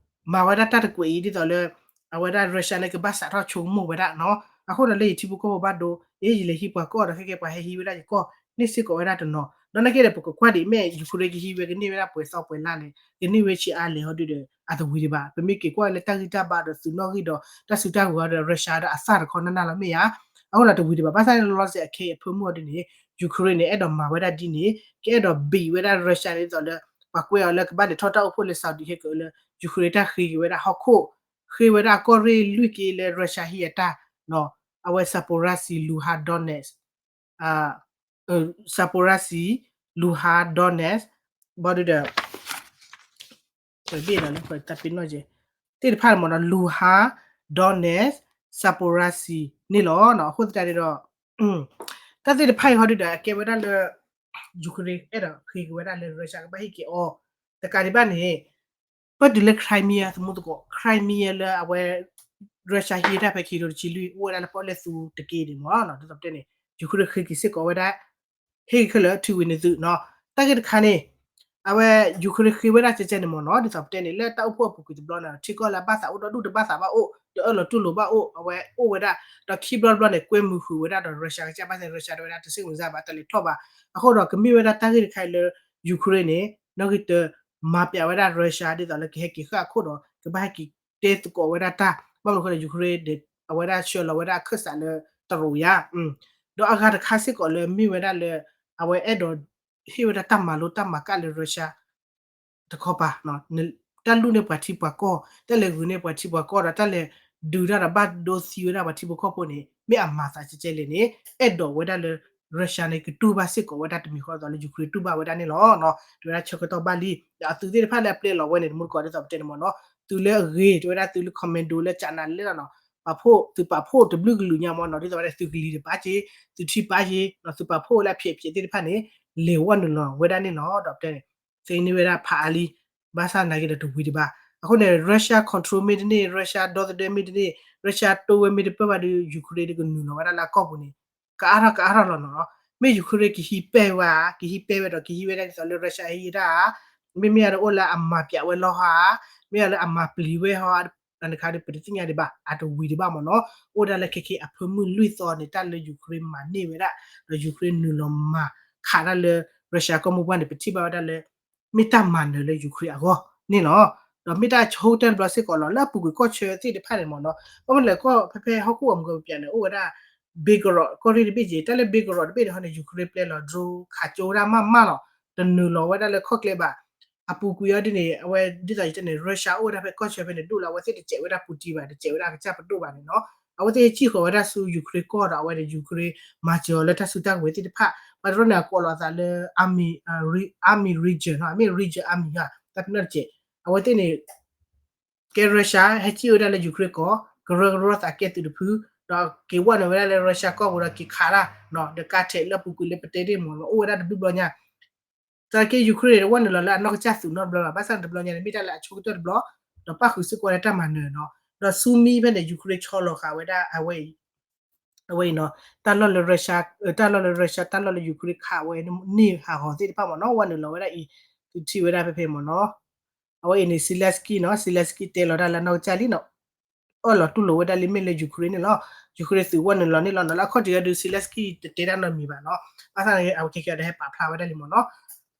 မၤဝဲဒၣ်တၢ်တကွဲးအံၤ ဒ်သိးလၢ အဝဲဒၣ် Russia န့ၣ် ကဘၣ်စးထီၣ်ဆိကမိၣ်ဝဲဒၣ်နီၤ. အဃိဒီးလၢယထံဖိကီၢ်ဖိဘၣ်ဒိ အ့ ယလဲၤဟံးပှၤကီၢ်ဒီး ခဲကဲပှၤဟဲဟံးဝဲဒၣ်ယကီၢ်န့ၣ်စ့ၢ်ကီးဝဲဒၣ်တနီၤ ဒီးနာ်က့ဒီး ပကကွၢ်ဒံး မ့ၢ် Ukraine ကဟံးဝဲကန့ၢ်ဝဲဒၣ်ပှဲၤသီပှဲၤလါလဲၣ် ကန့ၢ်ဝဲဆံးအါလဲၣ်ဟီဒုဒီး အတဝံၤဒံးဘၣ်. ပမ့ၢ်က့ၤကွၢ်လၢတၢ်ဂံၢ်တၢ်ဘါဒီးသုးနီၣ်ဂံၢ်ဒီး တၢ်စုတၢ်ကဝဲၤဒီး Russia ဒီးအသၣ်တခီနၢ်နၢ်လီၤ မ့ၢ်ဧါ. အဃိဒီးတဝံၤဒံးဘၣ် ဘၣ်ဆၣ်န့ၣ်လီၤစဲးအခဲအံၤအဖၢမုၢ်အီၤဒ်န့ၣ် Ukraine န့ၣ် အဲၣ်ဒိးမၤဝဲဒၣ်ဒ်န့ၣ် ကအဲၣ်ဒိးဘံးဝဲဒၣ် Russia ဒ်သိးလၢ ပှၤကွဲအီၤလၢကဘၣ်လဲၤထီၣ်တၢ်အိၣ်ဖှိၣ်လၢ Saudi ဟဲက့ၤလၢ Ukraine တၢ်ဃ့က့ၤဝဲဒၣ်ဟီၣ်ခိၣ် ဃ့ဝဲဒၣ်အကီၢ်ရ့ၣ်လွံၢ်က့လၢ Russia ဟံးအတၢ် အဝဲ Zaporizhzhia Luhansk Donetsk Zaporizhzhia Luhansk Donetsk ဘၣ်ဒုဒီး ဘ့ၣ်ဒီးလၢတၢ်ပ့ၤနီၣ်ကဲ သ့ၣ်တဖၣ်မ့ၢ်နီၤ Luhansk Donetsk Zaporizhzhia န့ၣ်လီၤ. အဃိသတးန့ၣ်ဒီး တၢ်သ့ၣ်တဖၣ်အံၤဟီဒုဒီး အကဲဝဲဒၣ်လၢ Ukraine အဲၣ်ဒိးဃ့က့ၤဝဲဒၣ်လၢ Russia ကဘၣ်ဟ့ၣ်က့ၤအီၤ တကးဒံးဘၣ်န့ၣ် ပၣ်တုၤလၢ Crimea သမူသကိး Crimea လၢအဝဲ Russia ဟံးတၢ်ဖဲခံကထိတဆံလွံၢ် အိၣ်ဝဲဒၣ်လၢပီၣ်လဲၣ်သူတက့ၢ်န့ၣ်မ့ၢ်နီၤ ဒ်သိးပတဲန့ၣ် Ukraine ဃ့က့ၤစ့ၢ်ကီးဝဲဒၣ် ဟ့ၣ်က့ၤခဲလၢာ် ထုးဝံၤန့ၢ်သုနီၤ တၢ်ဂ့ၢ်တခါန့ၣ် အဝဲ Ukraine ဃ့ဝဲဒၣ်ကဲကဲန့ၣ်မ့ၢ်နီၤ ဒ်သိးပတဲန့ၣ် လၢတၢ်အိၣ်ဖှိၣ်အပူၤကွံာ်တဘျီန့ၣ် ထံကီၢ်လၢအဘၣ်သးအိၣ်ဒီဒူၣ်တဘၣ်သးဘၣ်အိၣ် တအၢၣ်လီၤတူၢ်လိာ်ဘၣ်အိၣ် အဝဲအိၣ်ဝဲဒၣ် ဒီးခံဘျီတဘျီန့ၣ် ကွဲမုာ်ဃုာ်ဝဲဒၣ်ဒီး Russia ကစၢ်ဘၣ်ဆၣ် Russia တဲဝဲဒၣ်တစဲးမုၢ်စၢ်ဘၣ် တလဲၤထီၣ်ဘၣ် အဃိဒီးကမ့ၢ်ဝဲဒၣ်တၢ်ဂ့ၢ်တခါအံၤလၢ Ukraine န့ၣ် နီၣ်ဂံၢ်တၢ မၤပျးဝဲဒၣ် Russia ဒ်သိးလၢကဟဲက့ၤဃၣ်အခိၣ်ဒီး ကဘၣ်ဟဲက့ၤတဲသကိးဝဲဒၣ်တၢ် ဘၣ်မနုၤဃိလဲၣ် Ukraine အဝဲဒၣ်ဆှၢလီၤဝဲဒၣ်အခၢၣ်စးလၢတရူးယါ ဒီးအဂၤတခါစ့ၢ်ကီးလၢမ့ၢ်ဝဲဒၣ်လၢ အဝဲအဲၣ်ဒိးဟ့ၣ်ဝဲဒၣ်တၢ်မၤလိတၢ်မၤကၣ်လၢ Russia တခီပၤ တၢ်လူၢ်န့ၢ်ပှၤထံပှၤကီၢ် တၢ်လဲၤဂုာ်န့ၢ်ပှၤထံပှၤကီၢ်ဒီး တၢ်လဲၤဒုးတၢ်ဒီးဘၣ်ဒိသံဝဲဒၣ်ပှၤထံဖိကီၢ်ဖိန့ၣ် မ့ၢ်အမၤသးကဲကဲလဲၣ်န့ၣ် အဲၣ်ဒိးဝဲဒၣ်လၢ Russia န့ၣ် ကတူၢ်ဘၣ်စ့ၢ်ကီးဝဲဒၣ်တမံၤဃီဒ်သိးလၢ Ukraine တူၢ်ဘၣ်ဝဲဒၣ်န့ၣ်လီၤ. တဲဝဲဒၣ်ဆၢကတီၢ်ဘၣ်လံ ဒီးအသုးသ့ၣ်တဖၣ်လၢအပျဲလီၤဝဲန့ၣ် တမူတကိးဒ်သိးပတဲန့ၣ်မ့ၢ်နီၤ သုးလၢအဂ့ၤ တဲဝဲဒၣ်သုးလၢ commando လၢကနၤလဲၣ်လီၤနီၤ ပာ်ဖှိၣ် သုးပာ်ဖှိၣ်တဘျုးကလုာ်ညါမ့ၢ်နီၤ ဒ်သိးဝဲဒၣ်သုးကလံၤတပၤက့ သုးထံပၤက့ သုးပာ်ဖှိၣ်လၢအဖျဲးဖျဲးသ့ၣ်တဖၣ်န့ၣ် လဲၤဝဲနုာ်လီၤဝဲဒၣ်န့ၣ်လီၤ. ဒီးပတဲန့ၣ် သ့န့ၢ်ဝဲဒၣ်ဖးအါလံ ဘၣ်ဆၣ်သနာ်က့ဒီးတဝံၤဒံးဘၣ်. အဃိန့ၣ် Russia control မ့ၢ်တန့ၢ် Russia ဒီသဒၢမ့ၢ်တန့ၢ် Russia တိဝဲမ့ၢ်တပၢၢ်ဘၣ်ဒီး Ukraine ဒုးကနုာ်လီၤဝဲဒၣ်လၢအကီၢ်ပူၤန့ၣ် ကအါထီၣ်ကအါထီၣ်လီၤနီၤ. မ့ၢ် Ukraine ကဟံးပဲၢ်ဝဲဧါ ကဟံးပဲၢ်ဝဲဒီးကဟံးဝဲဒၣ်ဒ်သိးလၢ Russia ဟံးတၢ်ဧါ မ့မ့ၢ်အဒိးအိၣ်လၢအမၤပျးဝဲလီၤဟါ မ့ၢ်အလၢအမၤပျံၤဝဲဟီ အတခါဒီးပတသ့ၣ်ညါဒံးဘၣ် အတဝံၤဒံးဘၣ်မ့ၢ်နီၤ. အိၣ်ဒၣ်လၢခဲခဲအဖၢမုၢ်လွံၢ်သီန့ၣ် တၢ်လၢ Ukraine မၤန့ၢ်ဝဲဒၣ် ဒီး Ukraine နုာ်လီၤမၤခးဒၣ်လၢ Russia ကီၢ်မိၢ်ပှၢ်န့ၣ် ပထံၣ်ဘၣ်ဝဲဒၣ်လၢ မ့ၢ်တၢ်မၤနၢၤလၢ Ukraine အဂီၢ်န့ၣ်လီၤ. ဒီးမ့ၢ်တၢ်ဆိကတၢၢ်တဘျီစ့ၢ်ကီးလီၤ လၢအပူၤကွံာ်ကီၢ်ဆၢသ့ၣ်တဖၣ်န့ၣ်မ့ၢ်နီၤ ဘၣ်မနုၤလဲၣ်ကီၢ်ဖဲဖဲဟီၣ်ခိၣ်အမုၢ်ကပျးန့ၣ် အိၣ်ဝဲဒၣ် Belgorod ကီၢ်ရ့ၣ်တဘ့ၣ်က့ တၢ်လၢ Belgorod တဘ့ၣ်န့ၣ်ဟီန့ၣ် Ukraine ပျဲလီၤ drone ခးကၠိဝဲဒၣ်မးမးလီၤ တနုာ်လီၤဝဲဒၣ်လၢခီၣ်ကျဲဘၣ် အပူၤကွံာ်အီၤဒ်န့ၣ် အဝဲဒ်သိးယတဲန့ၣ် Russia အိၣ်ဝဲဒၣ်ဖဲကီၢ်ဆၢဖဲန့ၣ်ဒိၣ်လၢအဝဲသ့ၣ်တစဲးဝဲဒၣ် Putin ဘၣ် တစဲးဝဲဒၣ်အကစၢ်ပဒိၣ်ဘၣ်န့ၣ်နီၤ အဝဲသ့ၣ်ဟဲစံၣ်ဃီၤဝဲဒၣ်ဆူ Ukraine ကီၢ်ဒီးအဝဲန့ၣ် Ukraine မၤစၢၤအီၤလၢတၢ်စုတၢ်ကဝဲၤသ့ၣ်တဖၣ် ဘၣ်တဘျီန့ၣ် အကိးလီၤအသးလၢ army army region နီၤ အမ့ၢ် region army ဧါ တၢ်ပနီၣ်တစဲး အဝဲသ့ၣ်န့ၣ် ကဲ Russia ဟဲစံၣ်ဝဲဒၣ်လၢ Ukraine ကီၢ် ကရၢကရိသးကဲသုးတဖု ဒီးက့ၤဝဲနုာ်ဝဲဒၣ်လၢ Russia ကီၢ်ပူၤဒီးက့ၤခးတၢ် ဒီးကါထဲးလၢအပူၤကွံာ်လၢပတဲတ့ၢ်မ့ၢ်နီၤ အိၣ်ဝဲဒၣ်တဘျုးဘျီညါ သနာ်က့ Ukraine န့ၣ် တဝဲနုာ်လီၤလၢအနီၢ်ကစၢ်သုးနီတဘျီဘၣ် ဘၣ်ဆၣ်တဘျီညါန့ၣ် မ့ၢ်တၢ်လၢအဆိကတၢၢ်တဘျီ ဒီးပၣ်ဃုာ်စ့ၢ်ကီးဝဲဒၣ်တၢ်မၤနၢၤနီၤ ဒီးဆူမံဖဲန့ၣ် Ukraine ဆီလီၤဃာ်ဝဲဒၣ်အဝဲအံၤ အဝဲအံၤနီၤ တၢ်လီၢ်လၢ Russia တၢ်လီၢ်လၢ Russia တၢ်လီၢ်လၢ Ukraine ခးဝဲန့ၣ်ဟးဂီၤသ့ၣ်တဖၣ်မ့ၢ်နီၤ ဝဲနုာ်လီၤဝဲဒၣ်အံၤ သုထံၣ်ဝဲဒၣ်ဖဲဖဲမ့ၢ်နီၤ အဝဲအံၤန့ၣ် Zelensky နီၤ Zelensky တဲလီၤတၢ်လၢနီၢ်ကစၢ်လံနီၤ အၢၣ်လီၤတူၢ်လိာ်ဝဲဒၣ်လံမ့ၢ်လၢ Ukraine န့ၣ်လီၤ. Ukraine သုးဝဲနုာ်လီၤန့ၣ်လီၤနီၤ လၢအခီၣ်ထံးအံၤဒုး Zelensky တတဲတၢ်နီတမံၤဘၣ်နီၤ ဘၣ်ဆၣ်န့ၣ် အဝဲခဲကဲဒီးဟဲပာ်ဖျါဝဲဒၣ်လံမ့ၢ်နီၤ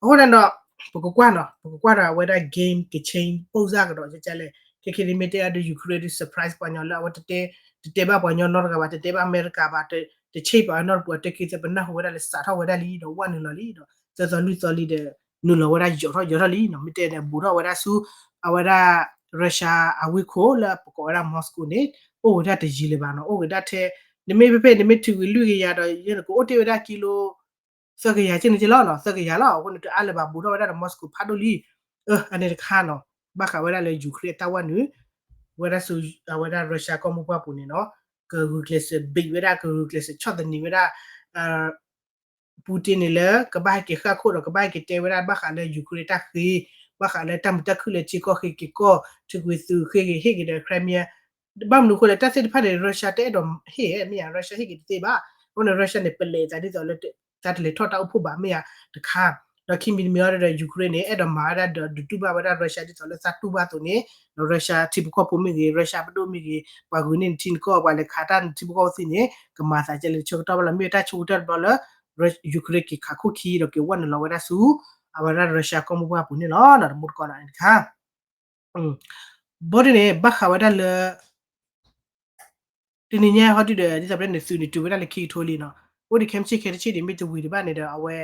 အဃိန့ၣ်ဒီး ပကကွၢ်နီၤ ပကကွၢ်ဒီးအဝဲဒၣ် game က change ပိၢ်စၢ်ကဒီးကဲကဲလဲၣ် ခဲခဲန့ၣ်မ့ၢ်တဲအဒုး Ukraine ဒုး surprise ပှၤညီလၢအဝဲတတဲ တတဲဘၣ်ပှၤညီနီတဂၤဘၣ် တတဲဘၣ်အမဲရကၤဘၣ် တ change ပှၤနီတပူၤ အတဲက့ၤသပနၢ်ဟူဝဲဒၣ်လၢစးထီၣ်ဝဲဒၣ်လံဒီးဝဲနုာ်လီၤလံဒီး သၢသီလွံၢ်သီလံဒီး နုာ်လီၤဝဲဒၣ်ယိာ်ထီၣ်ယိာ်ထီၣ်လံနီၤ မ့ၢ်တဲန့ၣ် ဘူးထီၣ်ဝဲဒၣ်ဆူ အဝဲဒၣ် Russia အဝ့ၢ်ခိၣ်လၢပကိးဝဲဒၣ် Moscow န့ၣ် အိၣ်ဝဲဒၣ်တယံၤလၢၤဘၣ်နီၤ အိၣ်က့ၤဒၣ်ထဲ နမ့ၢ်ဖဲဖဲ နမ့ၢ်ထုးကွံာ်လွံၢ်ကယၤဒီး ယဲနကအိၣ်တ့ၢ်ဝဲဒၣ်ကံလိ သၢကယၤက့န့ၣ်က့လီၤနီၤ သၢကယၤလီၤ အဃိန့ၣ်တအါလၢၤဘၣ် ဘူးထီၣ်ဝဲဒၣ်ဒီး Moscow ဖးဒိၣ်လံ အန့ၣ်တခါနီၤ ဘၣ်ဃးဝဲဒၣ်လၢ Ukraine အတၢ်ဝဲနုာ် ဝဲဒၣ်ဆူ အဝဲဒၣ် Russia ကီၢ်မိၢ်ပှၢ်ပူၤန့ၣ်နီၤ ကဂုာ်ကျဲးစၢးဘံၣ်ဝဲဒၣ် ကဂုာ်ကျဲးစၢးဆီၣ်သနံးဝဲဒၣ် Putin န့ၣ်လၢ ကဘၣ်ဟဲက့ၤဃၣ်ခိၣ်ဒီး ကဘၣ်ဟဲက့ၤတဲဝဲဒၣ်ဘၣ်ဃးလၢ Ukraine တၢ်ဃ့ ဘၣ်ဃးလၢတၢ်မုာ်တၢ်ခုၣ်လၢထံကီၢ်ဃ့က့ၤကီၢ် ထုးကွံာ်သုးဃ့က့ၤဟ့ၣ်က့ၤဒီး Crimea ဘၣ်မနုၤအဃိလဲၣ် တၢ်သ့ၣ်တဖၣ်န့ၣ် Russia တအဲၣ်ဒိးဟ့ၣ်မ့ၢ်ဧါ Russia ဟ့ၣ်က့ၤတသ့ဘၣ် အဃိန့ၣ် Russia န့ၣ် ပလဲၤသးဒ်သိးလၢ သးတလဲၤထီၣ်တၢ်အိၣ်ဖှိၣ်ဘၣ်မ့ၢ်ဧါတခါ ဒီးခံမံၤတမံၤအံၤဒီး Ukraine န့ၣ် အဲၣ်ဒိးမၤဝဲဒၣ်ဒီးဒုးတူၢ်ဘၣ်ဝဲဒၣ် Russia ဒ်သိးလၢသးတူၢ်ဘၣ်အသိးန့ၣ် ဒီး Russia ထံဖိကီၢ်ဖိမ့ၢ်ဂ့ၤ Russia ပဒိၣ်မ့ၢ်ဂ့ၤ ပှၤဂုာ်န့ၢ်နထံနကီၢ် ပှၤလဲၤခးတၢ်နထံဖိကီၢ်ဖိသ့ၣ်န့ၣ် ကမၤသးကဲလၢဆၢကတီၢ်ဘၣ်လီၤ မ့ၢ်ဝဲတၢ်ဆိကတၢၢ်တဘျီလၢ Ukraine က့ၤခးခိၣ်ခံဒီးက့ၤဝဲနုာ်လီၤဝဲဒၣ်ဆူ အဝဲဒၣ် Russia ကီၢ်မိၢ်ပှၢ်ပူၤန့ၣ်လီၤ တမူတကိးဒီးန့ၣ်တခါ ဘီဒ်န့ၣ် ဘၣ်ဃးဝဲဒၣ်လၢ တနံၤညါဟီဒုဒီး ဒ်သိးပတဲန့ၣ် သုးန့ၣ်တုၤဝဲဒၣ်လၢခံကထိလံနီၤ အိၣ်ဒံးခဲမုၢ်ဆ့ၣ်ခဲတဆ့ၣ်န့ၣ် မ့ၢ်တဝံၤတဘၣ်န့ၣ်ဒီး အဝဲ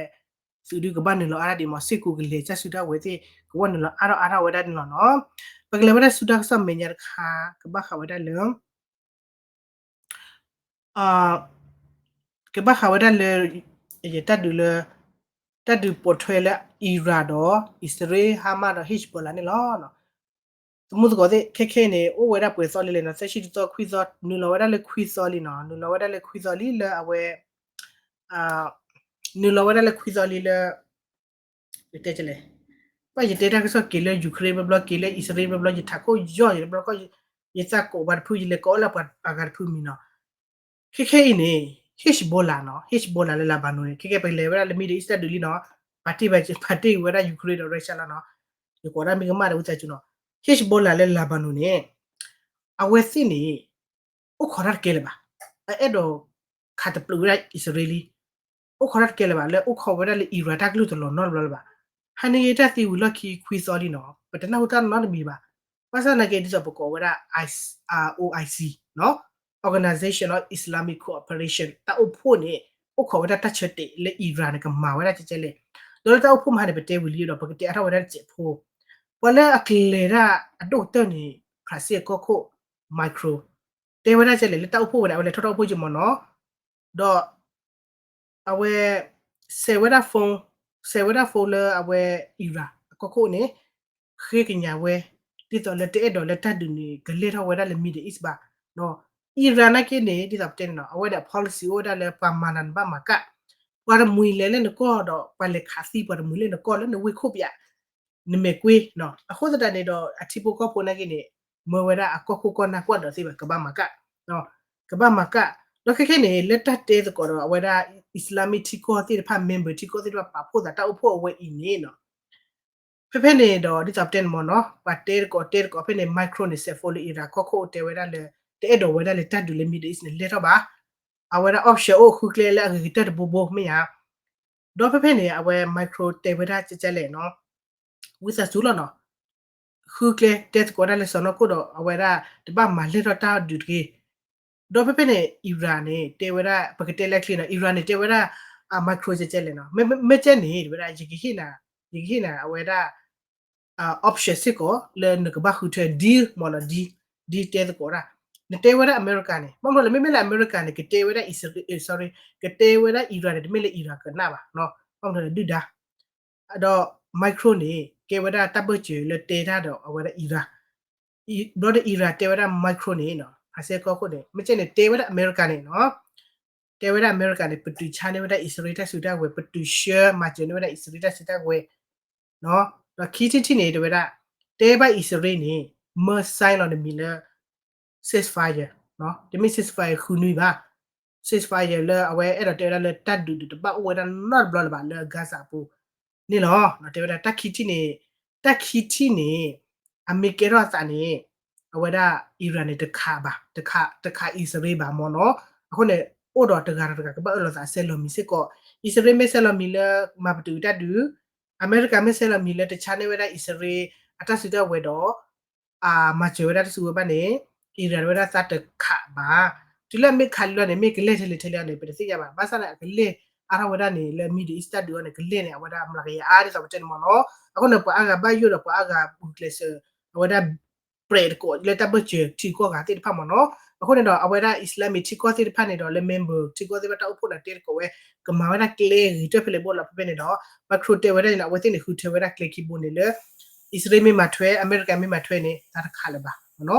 သုးဒုကဘၣ်နုာ်လီၤအါဒၣ်ဒံးမး စ့ၢ်ကီးကလဲၤတၢ်စုတၢ်ဝဲၤသ့ၣ် ကဝဲနုာ်လီၤအါထီၣ်အါထီၣ်ဝဲဒၣ်န့ၣ်လီၤနီၤ ပကလဲၤဝဲဒၣ်ဆူတၢ်ကစီၣ်မဲာ်ညါတခါ ကဘၣ်ဃးဝဲဒၣ်လၢ ကဘၣ်ဃးဝဲဒၣ်လၢ တၢ်ဒုးလၢ တၢ်ဒုးပိာ်ထွဲလၢ Iran ဒီး အံၣ်စရ့လး Hamas ဒီး Hezbollah န့ၣ်လီၤ. တမူသကိးသ့ၣ် ခဲခဲအံၤန့ၣ် အိၣ်ဝဲဒၣ်ပှဲၤသီလံလဲၣ်နီၤ သၢဆံတသီခွံသီ နုာ်လီၤဝဲဒၣ်လၢခွံသီလံနီၤ နုာ်လီၤဝဲဒၣ်လၢခွံသီလံလၢအဝဲ နုာ်လီၤဝဲဒၣ်လၢခွံသီလံလၢ ယတဲလဲၣ် ဘၣ်ယတဲတၢ်ကစီၣ်က့ၤလၢ Ukraine ဘျီဘျီ က့ၤလၢအံၣ်စရ့လးဘျီဘျီ ယထးခိၣ်ယီၢ်ယတဘျီခီၣ် ယသးကိးပှၤတဖု ယလဲၤကိးလၢပှၤအဂၤတဖုမံၤနီၤ ခဲခဲအံၤန့ၣ် Hezbollah နီၤ Hezbollah လၢ Lebanon န့ၣ် ခဲကဲပလဲၤဝဲဒၣ်လၢ Middle East တၢ်ဒုးလံနီၤ ပာ်တ့ၢ်ဝဲ ပာ်တ့ၢ်ဝဲဒၣ် Ukraine ဒီး Russia လီၤနီၤ ယကိးဒၣ်မ့ၢ်ကမၣ်ဒီးဝံသးစူၤနီၤ Hezbollah လၢ Lebanon န့ၣ် အဝဲသ့ၣ်န့ၣ် အိၣ်ခိးတၢ်တကဲလၢၤဘၣ် အအဲၣ်ဒိး ခးတပျုာ်ဝဲဒၣ်အံၣ်စရ့လးလံ အိၣ်ခိးတၢ်တကဲလၢၤဘၣ် လၢအိၣ်ခိးဝဲဒၣ်လၢ Iran တၢ်ကလုၢ်တလီၤနီတဘျီလၢၤဘၣ် ဟါန့ၣ်ဂ့ၤတၢ်သံဝံၤလီၢ်ခံခွံသီလံနီၤ ပတနၢ်ဟူတၢ်နီတမံၤဘၣ် ဘၣ်ဆၣ်သနာ်က့ဒ်သိးပကိးဝဲဒၣ် IOIC နီၤ Organization of Islamic Cooperation တၢ်အိၣ်ဖှိၣ်န့ၣ် အိၣ်ခိးဝဲဒၣ်တၢ်ဆၢတဲာ်လၢ Iran န့ၣ် ကမၤဝဲဒၣ်ကဲကဲလဲၣ် ဒီးလၢတၢ်အိၣ်ဖှိၣ်မဟါန့ၣ် ပတဲဝံၤလံဒီး ပကတဲအါထီၣ်ဝဲဒၣ်တစဲးဖိ ပှၤလၢအကလဲၤတၢ်အဒိၣ်ကတၢၢ်န့ၣ် ဖရၣ်စ့ၣ်အကီၢ်ခိၣ် Macron တဲဝဲဒၣ်ကဲလဲၣ် လၢတၢ်အိၣ်ဖှိၣ်ဝဲန့ၣ် အဝဲလဲၤထီၣ်တၢ်အိၣ်ဖှိၣ်က့မ့ၢ်နီၤ ဒီး အဝဲ ဆဲးဝဲဒၣ် phone ဆဲးဝဲဒၣ် phone လၢအဝဲ Iran အကီၢ်ခိၣ်န့ၣ် ဃ့ကညးဝဲ ဒ်သိးလၢတအဲၣ်ဒိးလၢတၢ်ဒုးန့ၣ် ကလဲၤထီၣ်ဝဲဒၣ်လၢ Middle East ဘၣ် Iran နာ်က့န့ၣ် ဒ်သိးပတဲန့ၣ်နီၤ အဝဲဒၣ် policy အိၣ်ဝဲဒၣ်လၢပှၤမၤနၤနဘၣ်မၤကၣ် ပှၤတမှံၤလဲၤလၢနကီၢ်ဒီး ပှၤလဲၤခးသံပှၤတမှံၤလၢနကီၢ်လၢနဝ့ၢ်ခိၣ်ပယး နမဲာ်ကွ့ အဃိသတးန့ၣ်ဒီး အထံဖိကီၢ်ဖိနာ်က့န့ၣ် မၢဝဲဒၣ်အကီၢ်ခိၣ်ကီၢ်နၢ်ကွၢ်ဒီးသ့ဘၣ် ကဘၣ်မၤကၣ် ကဘၣ်မၤကၣ် ဒီးခဲခဲန့ၣ် လၢတၢ်တဲသကိးဒီးအဝဲဒၣ် Islamic ထံကီၢ်သ့ၣ်တဖၣ် member ထံကီၢ်သ့ၣ်တဖၣ် ပာ်ဖှိၣ်သးတၢ်အိၣ်ဖှိၣ်အဝဲအံၤန့ၣ်နီၤ ဖဲဖဲန့ၣ်ဒီး ဒ်သိးပတဲန့ၣ်မ့ၢ်နီၤ ပှၤတဲသကိးတဲသကိးဖဲန့ၣ် Macron န့ၣ် ဆဲး phone လၢ Iran ကီၢ်ခိၣ်တဲဝဲဒၣ်လၢ တအဲၣ်ဒိးဝဲဒၣ်လၢတၢ်ဒုးလၢ Middle East န့ၣ် လဲၤထီၣ်ဘၣ် အဝဲဒၣ် option အိၣ်ဃုကျဲလၢအဂ့ၤကတၢၢ်တဘိဘိမ့ၢ်ဧါ ဒီးဖဲဖဲန့ၣ် အဝဲ Macron တဲဝဲဒၣ်ကဲကဲလဲၣ်နီၤ ဝံသးစူၤလီၤနီၤ ဃုကျဲတဲသကိးဒၣ်လၢစီၤနီၢ်ခိၣ်ဒီး အဝဲဒၣ်တဘၣ်မၤလဲၢ်ထီၣ်တၢ်ဒုးတဂ့ၤ ဒီးဖဲဖဲန့ၣ် Iran န့ၣ် တဲဝဲဒၣ် ပကတဲလၢချ့နီၤ Iran န့ၣ် တဲဝဲဒၣ် Macron ကဲကဲလဲၣ်နီၤ မ့မ့ၢ်ကဲန့ၣ် တဲဝဲဒၣ် ယကဟ့ၣ်နၤ ယကဟ့ၣ်နၤ အဝဲဒၣ် option စ့ၢ်ကီး လၢနကဘၣ်ဃုထၢ deal မ့ၢ်နီၤ deal deal တဲသကိးဒၣ် နတဲဝဲဒၣ် America န့ၣ် ဘၣ်မနုၤလဲၣ် မ့မ့ၢ်လၢ America န့ၣ် ကတဲဝဲဒၣ် Israel sorry ကတဲဝဲဒၣ် Iran န့ၣ် တမ့ၢ်လၢ Iran ကနၣ်ဘၣ် ဘၣ်မနုၤလဲၣ် ဒုၣ်ဒါ ဒီး Macron န့ၣ် ကဲဝဲဒၣ်တၢ်ဘၢၣ်စၢၤလၢတဲတၢ်ဒီးအဝဲဒၣ် Iran ဘျီဒီး Iran တဲဝဲဒၣ် Macron န့ၣ်နီၤ ဖရၣ်စဲၣ်ကီၢ်ခိၣ်န့ၣ် မ့ၢ်ကဲန့ၣ် တဲဝဲဒၣ် America န့ၣ်နီၤ တဲဝဲဒၣ် America န့ၣ် ပတုာ်ဆါန့ၢ်ဝဲဒၣ်အံၣ်စရ့လးတၢ်စုတၢ်ဝဲၤ ပတုာ်ဆှၢမၤစၢၤန့ၢ်ဝဲဒၣ်အံၣ်စရ့လးတၢ်စုတၢ်ဝဲၤ ဒီးခံထံၣ်တထံၣ်န့ၣ် တဲဝဲဒၣ် တဲဘၣ်အံၣ်စရ့လးန့ၣ် မၢ sign လီၤနမံၤလၢ ceasefire တမ့ၢ် ceasefire ဃုနွံဘၣ် ceasefire လၢအဝဲအဲၣ်ဒိးတဲဝဲဒၣ်လၢတၢ်ဒုးဒုးတဘၣ်အိၣ်ဝဲဒၣ်နီတဘျီလၢၤဘၣ်လၢ Gaza အပူၤန့ၣ်လီၤ. တဲဝဲဒၣ်တၢ်ခံထံၣ်န့ၣ် တၢ်ခံထံၣ်န့ၣ် အမ့ၢ်ကဲထီၣ်အသးန့ၣ် အဝဲဒၣ် Iran န့ၣ် တခးဘၣ်, တခး တခးအံၣ်စရ့လးဘၣ်မ့ၢ်နီၤ. အဃိန့ၣ် အိၣ်ဒီးတဂၤဒီးတဂၤကဘၣ်အၢၣ်လီၤသးဆဲးလီၤမံၤစ့ၢ်ကီး, အံၣ်စရ့လးမ့ၢ်ဆဲးလီၤမံၤလၢမၤပတုာ်တၢ်ဒုး, အမဲရကၤမ့ၢ်ဆဲးလီၤမံၤလၢတဆါန့ၢ်ဝဲဒၣ်အံၣ်စရ့လးအတၢ်စုတၢ်ဝဲၤဒီး အမၤစၢၤဝဲဒၣ်တၢ်စုကဝဲၤဘၣ်န့ၣ် Iran ဝဲဒၣ်သးတခးဘၣ်. တုၤလၢအမ့ၢ်ခးလံလီၤန့ၣ် မ့ၢ်ကလဲၢ်ထဲလဲၣ်ထဲလဲၣ်အီၤန့ၣ် ပတသ့ၣ်ညါဘၣ်. ဘၣ်ဆၣ်န့ၣ် အကလဲၢ်အါထီၣ်ဝဲဒၣ်န့ၣ် လၢ Middle East တၢ်ဒုးအီၤန့ၣ် ကလဲၢ်န့ၣ် အဝဲဒၣ်မျးကယၤအါဒ်သိးပတဲန့ၣ်မ့ၢ်နီၤ. အဃိန့ၣ် ပှၤအါဂၤဘၣ်ယိၣ်ဒီးပှၤအါဂၤဘူးကျဲးစၢး အဝဲဒၣ် ပြဲးတကိးလၢတၢ်ဘၢၣ်စၢၤထံကီၢ်ဂၤသ့ၣ်တဖၣ်မ့ၢ်နီၤ. အဃိန့ၣ်ဒီး အဝဲဒၣ် Islamic ထံကီၢ်သ့ၣ်တဖၣ်န့ၣ်ဒီး လၢ member ထံကီၢ်သ့ၣ်တဖၣ်တၢ်အိၣ်ဖှိၣ်န့ၣ်တဲတကိးဝဲ ကမၤဝဲဒၣ်ကျဲဂ့ၤကတၢၢ်ဖဲလဲၣ်ဘိလီၤ. ဖဲဖဲန့ၣ်ဒီး Macron တဲဝဲဒၣ်န့ၣ် အဝဲသ့ၣ်န့ၣ် ဃုထၢဝဲဒၣ်ကျဲခံဘိန့ၣ်လၢ အံၣ်စရ့လးမ့ၢ်မၤထွဲ အမဲရကၤမ့ၢ်မၤထွဲန့ၣ် သးတခးလၢၤဘၣ်,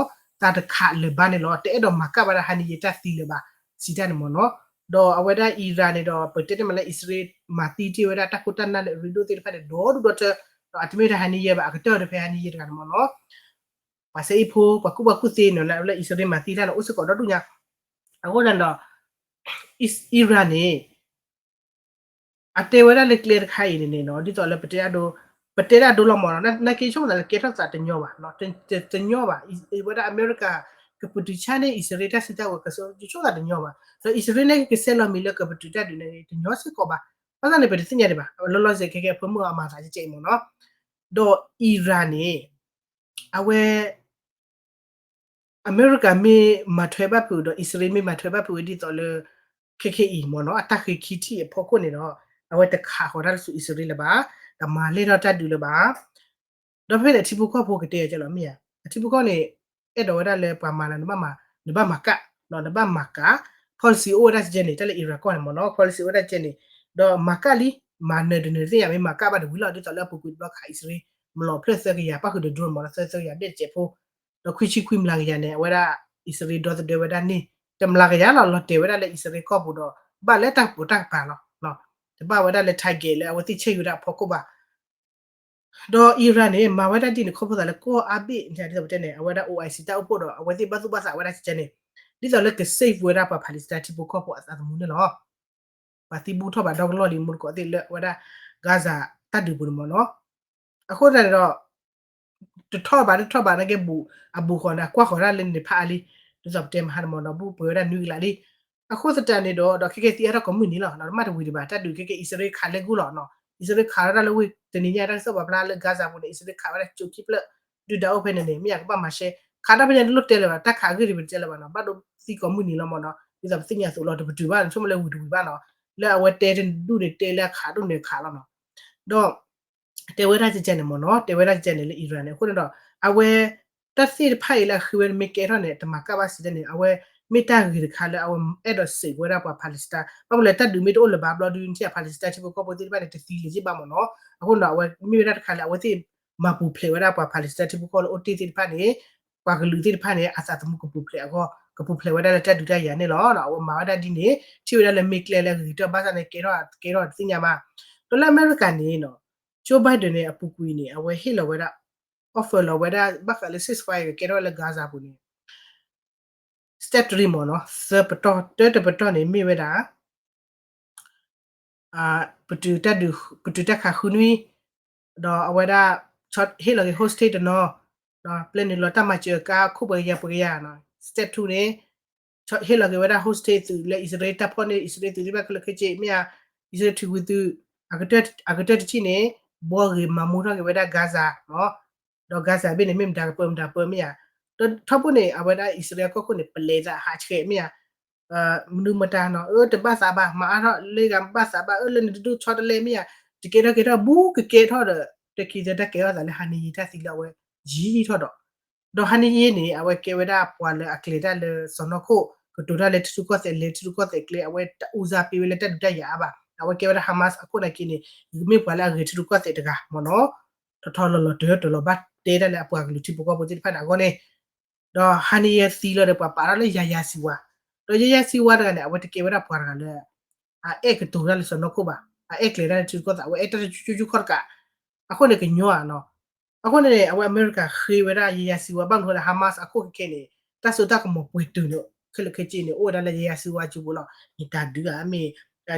သးတခးလၢၤဘၣ်န့ၣ်လီၤ. တအဲၣ်ဒိးမၤကၣ်ဘၣ်ဒီး Haniyeh တၢ်သံလၢၤဘၣ် စံးတၢ်န့ၣ်မ့ၢ်နီၤ. ဒီးအဝဲဒၣ် Iran န့ၣ်ဒီး ပတဲတ့ၢ်မးလၢ အံၣ်စရ့လးမၤသံတ့ၢ်ဝဲဒၣ်တၢ်ခိၣ်တၢ်နၢ်လၢအရ့ဒိၣ်သ့ၣ်တဖၣ်န့ၣ် ဒီဒူၣ်ဒီထၢ, ဒီးအတမ့ၢ်ဝဲဒၣ် Haniyeh ဘၣ်, အကတၢၢ်ဒီးဖဲ Haniyeh တဂၤန့ၣ်မ့ၢ်နီၤ. ပှၤစဲအ့ၣ်ဖိ ပှၤကူၣ်ဘၣ်ကူၣ်သ့န့ၣ် လၢအံၣ်စရ့လးမၤသံတၢ်န့ၣ် အိၣ်စ့ၢ်ကီးဒီဒူၣ်ညါ. အဃိန့ၣ်ဒီး Iran န့ၣ် အတဲဝဲဒၣ်လၢကျဲတခါအံၤန့ၣ်န့ၣ်နီၤ ဒ်သိးလၢ ပတဲဒၣ်ဒိလီၤမ့ၢ်နီၤ, နာ်က့ဆိကမိၣ်သးလၢကဲထီၣ်သးတညီဘၣ်, တညီဘၣ်. ဝဲဒၣ်အမဲရကၤ ကပတုာ်ဆါန့ၢ်အံၣ်စရ့လးတၢ်စုတၢ်ဝဲၤ ကဆိကမိၣ်သးတညီဘၣ်. ဒီးအံၣ်စရ့လးန့ၣ် ကဆဲးလီၤမံၤလၢကပတုာ်တၢ်ဒုးန့ၣ် တညီစ့ၢ်ကီးဘၣ်. ဘၣ်ဆၣ်န့ၣ် ပတသ့ၣ်ညါဒံးဘၣ်. လီၤလီၤဆဲးဆဲးခဲကဲ အဖိမုၣ်အမၤသးကဲကဲအံၤမ့ၢ်နီၤ. ဒီး Iran န့ၣ် အဝဲ အမဲရကၤမ့ၢ်မၤထွဲဘၣ်ဖုးဒီး အံၣ်စရ့လးမ့ၢ်မၤထွဲဘၣ်ဖုးဝဲဒ်သိးလၢ ခဲခဲအံၤမ့ၢ်နီၤ အတၢ်ဃ့ခံထံၣ်အဖီခိၣ်န့ၣ်ဒီး အဝဲတခးဃီၤတၢ်တစူးအံၣ်စရ့လးလၢၤဘၣ်, တမၤလဲၢ်ထီၣ်တၢ်ဒုးလၢၤဘၣ်. ဒီးဖဲန့ၣ် ထံဖိကီၢ်ဖိကတဲအီၤကဲလီၤမ့ၢ်ဧါ, အထံဖိကီၢ်န့ၣ် အဲၣ်ဒိးဝဲဒၣ်လၢပှၤမၤလၢ နဘၣ်မၤ, နဘၣ်မၤကၣ်, နဘၣ်မၤကၣ်, policy အိၣ်ဝဲဒၣ်ကဲန့ၣ် တၢ်လၢ Iran ကီၢ်န့ၣ်မ့ၢ်နီၤ policy အိၣ်ဝဲဒၣ်ကဲန့ၣ်, ဒီးမၤကၣ်လံ, မၤနၢၤတနၢၤသ့ၣ်ညါ မ့ၢ်မၤကၣ်ဘၣ်တဝံၤလီၤ ဒ်သိးလၢအပူၤကွံာ်တဘျီခးအံၣ်စရ့လး မၤလီၤဖျၢၣ်သၢကယၤ ပၣ်ဃုာ်ဒီး drone မ့ၢ်နီၤ သၢသၢကယၤဘျဲၣ်တစဲးဖိ ဒီးခွံဆံခွံမျးကယၤန့ၣ် အဝဲဒၣ်အံၣ်စရ့လးဒီသဒၢဝဲဒၣ်န့ၣ် တမျးကယၤလီၤ လီၤတဲာ်ဝဲဒၣ်လၢအံၣ်စရ့လးကီၢ်ပူၤဒီး ဘၣ်လၢတၢ်ကပိာ်တၢ်ကပၤလီၤ. တဘၣ်ဝဲဒၣ်လၢ target လၢအဝဲသ့ၣ်ဆဲးဝဲဒၣ်အဖီခိၣ်ဘၣ်. ဒီး Iran န့ၣ် မၤဝဲဒၣ်ဒ်န့ၣ် ခီဖျိသးလၢကီၢ်အါဘ့ၣ် ဒ်သိးပတဲန့ၣ် အဝဲဒၣ် OIC တၢ်အိၣ်ဖှိၣ်ဒီး အဝဲသ့ၣ်ဘၣ်သူၣ်ဘၣ်သးဝဲဒၣ်ကဲန့ၣ် ဒ်သိးလၢက safe ဝဲဒၣ်ပှၤ Palestine ထံဖိကီၢ်ဖိအသးသမူန့ၣ်လီၤ. ပှၤသံဘူးထီၣ်ဘၣ်ဒီကလီၢ်လံ မူတကိးသ့ၣ်လၢအဝဲဒၣ် Gaza တၢ်ဒုးပူၤန့ၣ်မ့ၢ်နီၤ. အဃိသတးန့ၣ်ဒီး တထီၣ်ဘၣ် တထီၣ်ဘၣ် နာ်က့ အဘူးဃီန့ၣ် အကွၢ်ဃီၤဒၣ်လၢန့ၣ်ဖးအါလံ, ဒ်သိးပတဲမဟါန့ၣ်မ့ၢ်နီၤ ဘူးပှဲၤဝဲဒၣ်နွံကလးလံ. အဃိသတးန့ၣ်ဒီး ဒီးခဲကဲသံအါထီၣ်ကိးမုၢ်နံၤလီၤ. မ့ၢ်တဝံၤဒံးဘၣ် တၢ်ဒုးခဲကဲ အံၣ်စရ့လးခးလဲၢ်ဂုၢ်လီၤ. အံၣ်စရ့လးခးဝဲဒၣ်လၢဝ့ၢ်တနံၤညါ တၢ်ကစီၣ်ပာ်ဖျါလၢ Gaza ပူၤန့ၣ် အံၣ်စရ့လးခးဝဲဒၣ်ကၠိခံဖျၢၣ် ဒုၣ်ဒါအိၣ်ဖဲန့ၣ်န့ၣ် မ့ၢ်ယကဘၣ်မၤရှဲ ခးတၢ်ဖဲညါတလိၣ်တဲလၢၤဘၣ် တၢ်ခးအဂ့ၢ်ဒ်ပတဲလၢၤဘၣ်နီၤ ဘၣ်ဒိသံကိးမုၢ်နံၤလီၤမ့ၢ်နီၤ ဒ်သိးပသ့ၣ်ညါအသိးလီၤ တပတုာ်ဘၣ် ဆိကမိၣ်လၢဝံၤတဝံၤဘၣ်နီၤ လၢအဝဲတဲတဒူၣ်န့ၣ်တဲလၢအခးဒိၣ်န့ၣ်ခးလီၤနီၤ ဒီး တဲဝဲဒၣ်ကဲန့ၣ်မ့ၢ်နီၤ တဲဝဲဒၣ်ကဲန့ၣ်လၢ Iran န့ၣ် အဃိန့ၣ်ဒီး အဝဲ တၢ်သ့ၣ်တဖၣ်အံၤလၢအဃ့ဝဲမ့ၢ်ကဲထီၣ်န့ၣ် တမၤကၣ်ဘၣ်စံးတၢ်န့ၣ် အဝဲမ့ၢ်တၢ်ဂ့ၤတခါလၢအဝဲအဲၣ်ဒိးစံးဝဲဒၣ်ပှၤ Palestine ဘၣ်မနုၤလဲၣ် တၢ်ဒုးမ့ၢ်တအိၣ်လၢၤဘၣ်ဘျီဒုး နထံၣ် Palestine ထံဖိကီၢ်ဖိသ့ၣ်တဖၣ်န့ၣ် တသံလၢၤဘၣ်မ့ၢ်နီၤ အဃိန့ၣ်ဒီး အဝဲမ့ၢ်ဝဲဒၣ်တခါလၢအဝဲသ့ၣ်မၤပူၤဖျဲးဝဲဒၣ်ပှၤ Palestine ထံဖိကီၢ်ဖိလၢအိၣ်တ့ၢ်သ့ၣ်တဖၣ်န့ၣ် ပှၤကလုာ်သ့ၣ်တဖၣ်န့ၣ် အသးသမူကပူၤဖျဲးအဂီၢ် ကပူၤဖျဲးဝဲဒၣ်လၢတၢ်ဒုးတၢ်ယၤန့ၣ်လီၤ. အဝဲမၤဝဲဒၣ်ဒ်န့ၣ် ထံၣ်ဝဲဒၣ်လၢမ့ၢ်ကျဲလၢအဂ့ၤကတၢၢ်ဘၣ်ဆၣ်န့ၣ် ကဲထီၣ်ကဲထီၣ်တသ့ၣ်ညါဘၣ် ဒီးလၢအမဲရကၤန့ၣ် Joe Biden န့ၣ် အပူၤကွံာ်န့ၣ် အဝဲဟ့ၣ်လီၤဝဲဒၣ် offer လီၤဝဲဒၣ် ဘၣ်ဃးလၢ ceasefire ကဲထီၣ်ဝဲလၢ Gaza ပူၤန့ၣ် step three မ့ၢ်နီၤ သၢပတီၢ် တၢတပတီၢ်န့ၣ်မ့ၢ်ဝဲဒၣ် ပတုာ်တၢ်ခးဃုနွံ ဒီးအဝဲဒၣ် ဟ့ၣ်လီၤက့ၤ hostage တနီၤ ဒီးပျဲနုာ်လီၤတၢ်မၤစၢၤကါခိၣ်ပှဲၤကယၤပှဲၤကယၤ step two န့ၣ် ဟ့ၣ်လီၤက့ၤဝဲဒၣ် hostage သုးလၢအံၣ်စရ့လးတၢ်ဖီၣ်န့ၢ်အံၣ်စရ့လးသုးသ့ၣ်တဖၣ်ခဲလၢာ်ခဲဆ့ မ့ၢ်ဧါ အံၣ်စရ့လးထုးကွံာ်သုး အကတၢၢ်တထံၣ်န့ၣ် ဘှီဂ့ၤမၤမူထီၣ်က့ၤဝဲဒၣ် Gaza နီၤ ဒီး Gaza ဘ့ၣ်န့ၣ် မ့ၢ်မတၤကပၢမတၤပၢမ့ၢ်ဧါ ဒီးထီဘိန့ၣ် အဝဲဒၣ်အံၣ်စရ့လးကီၢ်ခိၣ်န့ၣ် ပလဲၤသးဟးဆှဲးမ့ၢ်ဧါ မနုၤမတၤနီၤ အၢ တဘၣ်သးဘၣ် မၤအါထီၣ်လၢဂၤဘၣ်သးဘၣ် အၢလၢနတဒိၣ်ဆီတလဲမ့ၢ်ဧါ တကဲထီၣ်ကဲထီၣ်ဘူးကကဲထီၣ်ဒီး တခံသတၢ်ကဲထီၣ်သးလၢ Haniyeh တၢ်သံလၢအဝဲယံာ်ထီၣ်ဒီး ဒီး Haniyeh န့ၣ် အဝဲကဲဝဲဒၣ်ပှၤလၢအကျဲၤတၢ်လၢစီၢ်နီၤခိၣ် ကတိၤတၢ်လၢထံရူၢ်ကီၢ်သဲး လဲၤထံရူၢ်ကီၢ်သဲးကျဲ အဝဲတအူစၢ်ပ့ၤဝဲလၢတၢ်ဒုးတၢ်ယၤအါဘၣ် အဝဲကဲဝဲဒၣ် Hamas အခိၣ်နာ်က့န့ၣ် မ့ၢ်ပှၤလၢအဂဲၤထံရူၢ်ကီၢ်သဲးတဂၤမ့ၢ်နီၤ ထီထီလီၤလီၤတၢၢ်တၢၢ်လီၤ ဘၣ်တဲတၢ်လၢအပှၤကလုာ်ထံဖိကီၢ်ဖိသ့ၣ်တဖၣ်န့ၣ်အဂီၢ်န့ၣ် ဒီး Haniyeh သံလီၤဒီးပှၤပာ်ထီၣ်လၢ Yahya Sinwar ဒီး Yahya Sinwar တဂၤန့ၣ် အဝဲတကဲဝဲဒၣ်ပှၤတဂၤလၢ အအဲၣ်ကတိၤတၢ်လၢစီၢ်နီၤခိၣ်ဘၣ် အအဲၣ်ကျဲၤတၢ်လၢထံရူၢ်ကီၢ်သဲး အဝဲအဲၣ်တၢ်တကၠူကၠူခီၣ်တကး အဃိန့ၣ်ကညီဧါနီၤ အဃိန့ၣ် အဝဲအမဲရကၤဃ့ဝဲဒၣ် Yahya Sinwar ဘၣ်မနုၤဃိလၢ Hamas အခိၣ်ခဲခဲန့ၣ် တၢ်စိတၢ်ကမီၤပှဲၤတုၤန့ၣ် ခဲလၢာ်ခဲဆ့န့ၣ် အိၣ်ဝဲဒၣ်လၢ Yahya Sinwar ကၠိပူၤလီၤ မ့ၢ်တၢ်ဒုးဧါ မ့ၢ်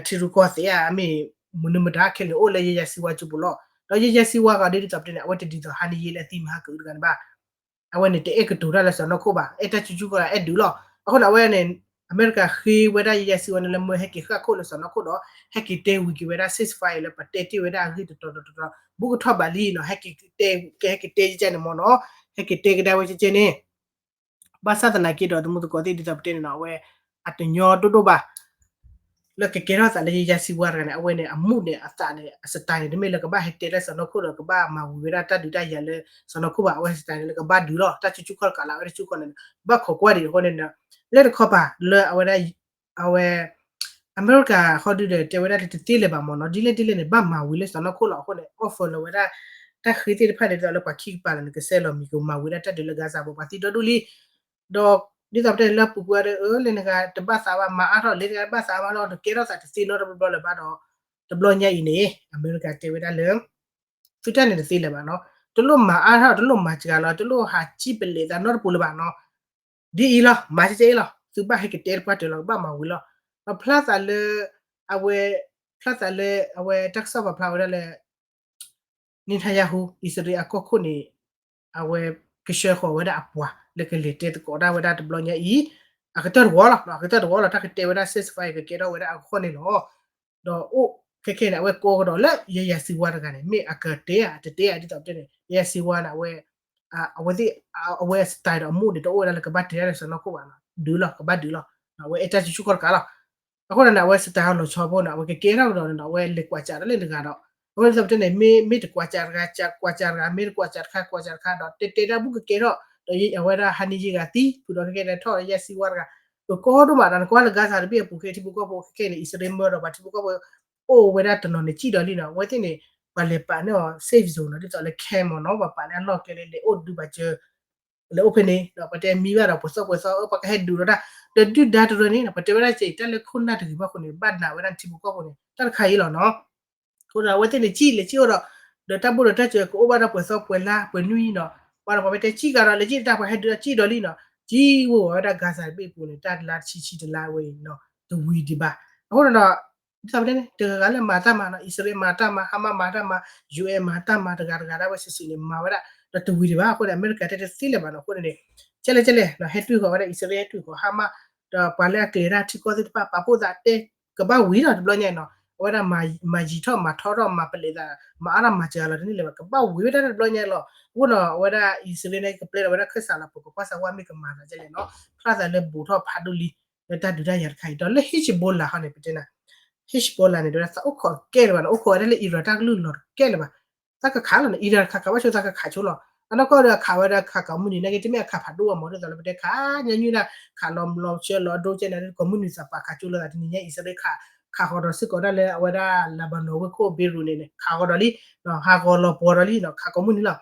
ထံရူၢ်ကီၢ်သဲးဧါ မ့ၢ်မနုၤမတၤခဲလၢာ်န့ၣ် အိၣ်လၢ Yahya Sinwar ကၠိပူၤလီၤ ဒီး Yahya Sinwar ဂီၤဒ်သိးပတဲန့ၣ် အဝဲတဒ်သိး Haniyeh လၢအသံမဟါကအုးတဂၤန့ၣ်ဘၣ် အဝဲန့ၣ်တအဲၣ်ကတိၤတၢ်လၢစီၤနီၢ်ခိၣ်ဘၣ်, အဲၣ်တၢ်စုဆူၣ်ခီၣ်လၢအဲၣ်ဒုးလီၤ. အဃိန့ၣ် အဝဲန့ၣ် အမဲရကၤဃ့ဝဲဒၣ် ယယၤစံဝါန့ၣ် လၢမၢဟဲက့ၤဃၣ်ခိၣ်လၢစီၤနီၢ်ခိၣ်ဒီး ဟဲက့ၤတဲဝံၤက့ၤဝဲဒၣ် ceasefire လၢပှၤတဲတ့ၢ်ဝဲဒၣ်အဂ့ၢ်တတီၤတတီၤတတီၤ ဘူးကထီၣ်ဘးလံနီၤ, ဟဲက့ၤတဲ ကဟဲက့ၤတဲကဲန့ၣ်မ့ၢ်နီၤ, ဟဲက့ၤတဲကဒါဝဲကဲကဲန့ၣ် ဘၣ်ဆၣ်သနာ်က့ဒီး သမူသကိးသ့ၣ်ဒ်သိးပတဲန့ၣ်နီၤ, အဝဲ အတညီဒိၣ်ဒိၣ်ဘၣ် လၢကကဲထီၣ်သးလၢယယၤစံဝါတဂၤန့ၣ် အဝဲန့ၣ် အမူးန့ၣ် အသးန့ၣ် အ style န့ၣ် တမ့ၢ်လၢကဘၣ်ဟဲတဲလၢစီၤနီၢ်ခိၣ်ဒီး ကဘၣ်မၤဝံၤဝဲဒၣ်တၢ်ဒုးတၢ်ယၤလၢစီၤနီၢ်ခိၣ်ဘၣ်, အဝဲ style န့ၣ် လၢကဘၣ်ဒုးလီၤ, တၢ်စုဆူၣ်ခီၣ်တကးလီၤ, အဝဲတၢ်စုဆူၣ်ခီၣ်န့ၣ် ဘၣ်ခိးကွၢ်ဒံးအဃိန့ၣ် လၢတခီပၤလၢအဝဲဒၣ် အဝဲ အမဲရကၤဟီဒုဒီးတဲဝဲဒၣ်လၢတသ့လၢၤဘၣ်မ့ၢ်နီၤ, ဒ်လဲၣ်ဒ်လဲၣ်န့ၣ် ဘၣ်မၤဝံၤလၢစီၤနီၢ်ခိၣ်လီၤ. အဃိန့ၣ် offer လီၤဝဲဒၣ် တၢ်ဃ့သ့ၣ်တဖၣ်န့ၣ် ဒ်သိးလၢပှၤခံကပၤလီၤန့ၣ် ကဆဲးလီၤမံၤ ကမၤဝံၤဒၣ်တၢ်ဒုးလၢ Gaza ပူၤ ပှၤသံဒီဒူၣ်လံ ဒီးဒ်သိးပတဲန့ၣ် လၢအပူၤကွံာ်ဒီး အၢ လၢနဂၤတဘၣ်သးဘၣ် မၤအါထီၣ် လၢနဂၤတဘၣ်သးဘၣ်လီၤ တကဲထီၣ်သးတသ့နီတဘျီဘျီလၢၤဘၣ်ဒီး တဘျီညါအံၤန့ၣ် အမဲရကၤတဲဝဲဒၣ်လၢ သုတၢ်န့ၣ်တသ့လၢၤဘၣ်နီၤ, တလိၣ်မၤအါထီၣ် တလိၣ်မၤစှၤလီၤ တလိၣ်ဟးစံၣ်ပလဲၤသးနီတပူၤလၢၤဘၣ်နီၤ, ဒ်အံၤလီၤ မၤကဲကဲအံၤလီၤ သုဘၣ်ဟဲက့ၤတဲတပှၢ်တၢၢ်လီၤ ကဘၣ်မၤဝံၤလီၤ. ဒီးဖျါသးလၢ အဝဲ ဖျါသးလၢ အဝဲတၢ်ကစီၣ်ပာ်ဖျါဝဲဒၣ်လၢ Netanyahu အံၣ်စရ့လးအကီၢ်ခိၣ်န့ၣ် အဝဲကဆှၢဃီၤဝဲဒၣ်အပှၤလၢကလဲၤတဲသကိးတၢ်ဝဲဒၣ်တဘျီညါအံၤ အကတၢၢ်တဝီလီၤ အကတၢၢ်တဝီလီၤ တၢ်ကတဲဝဲဒၣ် ceasefire ကကဲထီၣ်ဝဲဒၣ်အဂီၢ်န့ၣ်လီၤ. ဒီးအိၣ်ခဲခဲန့ၣ် အဝဲကိးကဒီးလၢယယၤစံဝါတဂၤန့ၣ် မ့ၢ်အကတဲဧါ တတဲဧါ ဒ်သိးပတဲန့ၣ် ယယၤစံဝါန့ၣ် အဝဲ အဝဲသ့ၣ် အဝဲ style ဒီးအမူးန့ၣ် တအိၣ်ဝဲဒၣ်လၢကဘၣ်တဲတၢ်လၢစီၤနီၢ်ခိၣ်ဘၣ်နီၤ, ဒုးလီၤ ကဘၣ်ဒုးလီၤ, အဝဲအဲၣ်တၢ်စုဆူၣ်ခီၣ်တကးလီၤ. အဃိန့ၣ် အဝဲ style လီၤဆီဖိန့ၣ် အဝဲကကဲထီၣ်ကဒီးန့ၣ်ဒီး အဝဲလဲၤကွၢ်စးဒီးလၢနဂၤဒီး အဝဲဒ်သိးပတဲန့ၣ် မ့ၢ် မ့ၢ်တကွၢ်စးတဂၤ ကွၢ်စးတဂၤ မ့ၢ်တကွၢ်စးတခါ ကွၢ်စးတခါဒီး တဲတဲတၢ်ဘူးကကဲထီၣ် ဒီးအဝဲဒၣ်ဟါန့ၢ်ယံာ်ဂၤသံ ဖုဒီးခဲကဲန့ၣ်ထီၣ်ယဲၢ်စံဝါတဂၤ ကကီဒိၣ်မးဒီး နကွၢ်လၢ Gaza တဘ့ၣ်အပူၤခဲ ထံဖိကီၢ်ဖိခဲခဲအံၤန့ၣ် အံၣ်စရ့လးမၢဒီးပှၤထံဖိကီၢ်ဖိ အိၣ်ဝဲဒၣ်တနီၤန့ၣ် စံၣ်ဒီးလံနီၤ, အဝဲသ့ၣ်န့ၣ် ပှၤလဲၤပာ်န့ၢ်အီၤ safe zone နီၤ ဒ်သိးလၢ camp မ့ၢ်နီၤ ပှၤပာ်န့ၢ်အလီၢ်ကျဲလၢလဲၤအိၣ်ဒုးဘၣ်စၢၤ လဲၤအိၣ်ဖဲန့ၣ်ဒီး ပတဲမံဘၣ်ဒီး ပှဲၤသီပှဲၤသီ အၢ ပှၤကဟဲဒုးဒီးတၢ် ဒီးဒုၣ်ဒါတရၢန့ၣ် ပတဲဝဲဒၣ်ကဲအံၤ တၢ်လၢခိၣ်နၢ်တဂ့ၤဘၣ်အဃိန့ၣ် ဘၣ်နာ်ဝဲဒၣ်ထံဖိကီၢ်ဖိန့ၣ် တၢ်တခါအံၤလီၤနီၤ. အဃိဒီးအဝဲသ့ၣ်န့ၣ် စံၣ်လဲၤစံၣ်အိၣ်ဒီး ဒီးတၢ်ဘိၣ်ဒီးတၢ်စၢၤကအိၣ်ဘၣ်ဒီးပှဲၤသီပှဲၤလါပှဲၤနွံနီၤ, ပှၤဒီးပှၤမ့ၢ်တဲစံၣ်ကဒီး လဲၤစံၣ်တၢ် ပှၤဟဲဒုးဒီးစံၣ်ဒီးလံနီၤ, စံၣ်ဝဲဝဲဒၣ် Gaza တဘ့ၣ်အပူၤန့ၣ်တၢ်လါတဆံဆံတလါဝဲအံၤနီၤ တဝံၤဒံးဘၣ်. အဃိဒီး ဒ်သိးပတဲန့ၣ် တဂၤဂၤလၢမၤတၢ်မၤနီၤ, အံၣ်စရ့လးမၤတၢ်မၤ, ဟါမးမၤတၢ်မၤ, ယူၢ်အဲၣ်မၤတၢ်မၤ, တဂၤတဂၤဒၣ်ဝဲစုာ်စုာ်န့ၣ် မၤဝဲဒၣ် ဒီးတဝံၤဒံးဘၣ်အဃိန့ၣ် အမဲရကၤတဲတသ့လၢၤဘၣ်နီၤ. အဃိန့ၣ်န့ၣ် ကဲလဲၣ်ကဲလဲၣ် ဟဲတွံၢ်ဃီၤဝဲဒၣ် အံၣ်စရ့လးဟဲတွံၢ်ဃီၤ ဟါမး ဒီးပှၤလၢအကျဲၤတၢ်ထံကီၢ်သ့ၣ်တဖၣ် ပာ်ဖှိၣ်သးတဲ ကဘၣ်ဝံၤလီၤတဘျီညါအံၤနီၤ, အဝဲဒၣ်မၤယံၤထီၣ်မၤထီထီၣ် မၤပလဲၤသး မၤအါထီၣ်မၤစှၤလီၤတန့ၢ်လၢၤဘၣ် ကဘၣ်ဝံၤဝဲဒၣ်တဘျီညါအံၤလီၤ. အဃိနီၤ အဝဲဒၣ်အံၣ်စရ့လးန့ၣ် ကပျဲလီၤဝဲဒၣ်ခၢၣ်စးလီၤ ပကကွၢ်စးဝါမ့ၢ်ကမၤသးဒ်လဲၣ်နီၤ, ဖျါသးလၢဘူးထီၣ်ဖးဒိၣ်လံ လၢတၢ်ဒုးတၢ်ယၤတခါအံၤ ဒီးလၢ Hezbollah ဟီန့ၣ် ပတဲနၤ Hezbollah န့ၣ် တဝဲဒၣ်သးအိၣ်ခိးတကဲလၢၤဘၣ်နီၤ, အိၣ်ခိးဝဲဒၣ်လၢ Iran တၢ်ကလုၢ်လီၤတကဲလၢၤဘၣ် သးကခးလီၤန့ၣ် Iran တခးခးဘၣ်ဆိ သးကခးဆိလီၤ. အနီၢ်ကီၢ်ဒီးအခးဝဲဒၣ်ခးကိးမုၢ်နံၤနာ်က့ တမ့ၢ်အခးဖးဒိၣ်ဘၣ်မး ဒ်သိးလၢပတဲခးညီနုၢ်ဒၣ် ခးလီၤလီၤဆှၢလီၤဒိကဲန့ၣ် ကိးမုၢ်နံၤသးပှၢ်ခးဆိလိာ်သးတနံၤညါ အံၣ်စရ့လးခး ခးဃီၤဒီးစ့ၢ်ကီးဒၣ်လၢအဝဲဒၣ် Lebanon ဝ့ၢ်ခိၣ် Beirut န့ၣ်န့ၣ် ခးဃီၤဒီးလံ ဟးဂီၤလီၤပှီၤဒီးလံ ခးကိးမုၢ်နံၤလီၤ.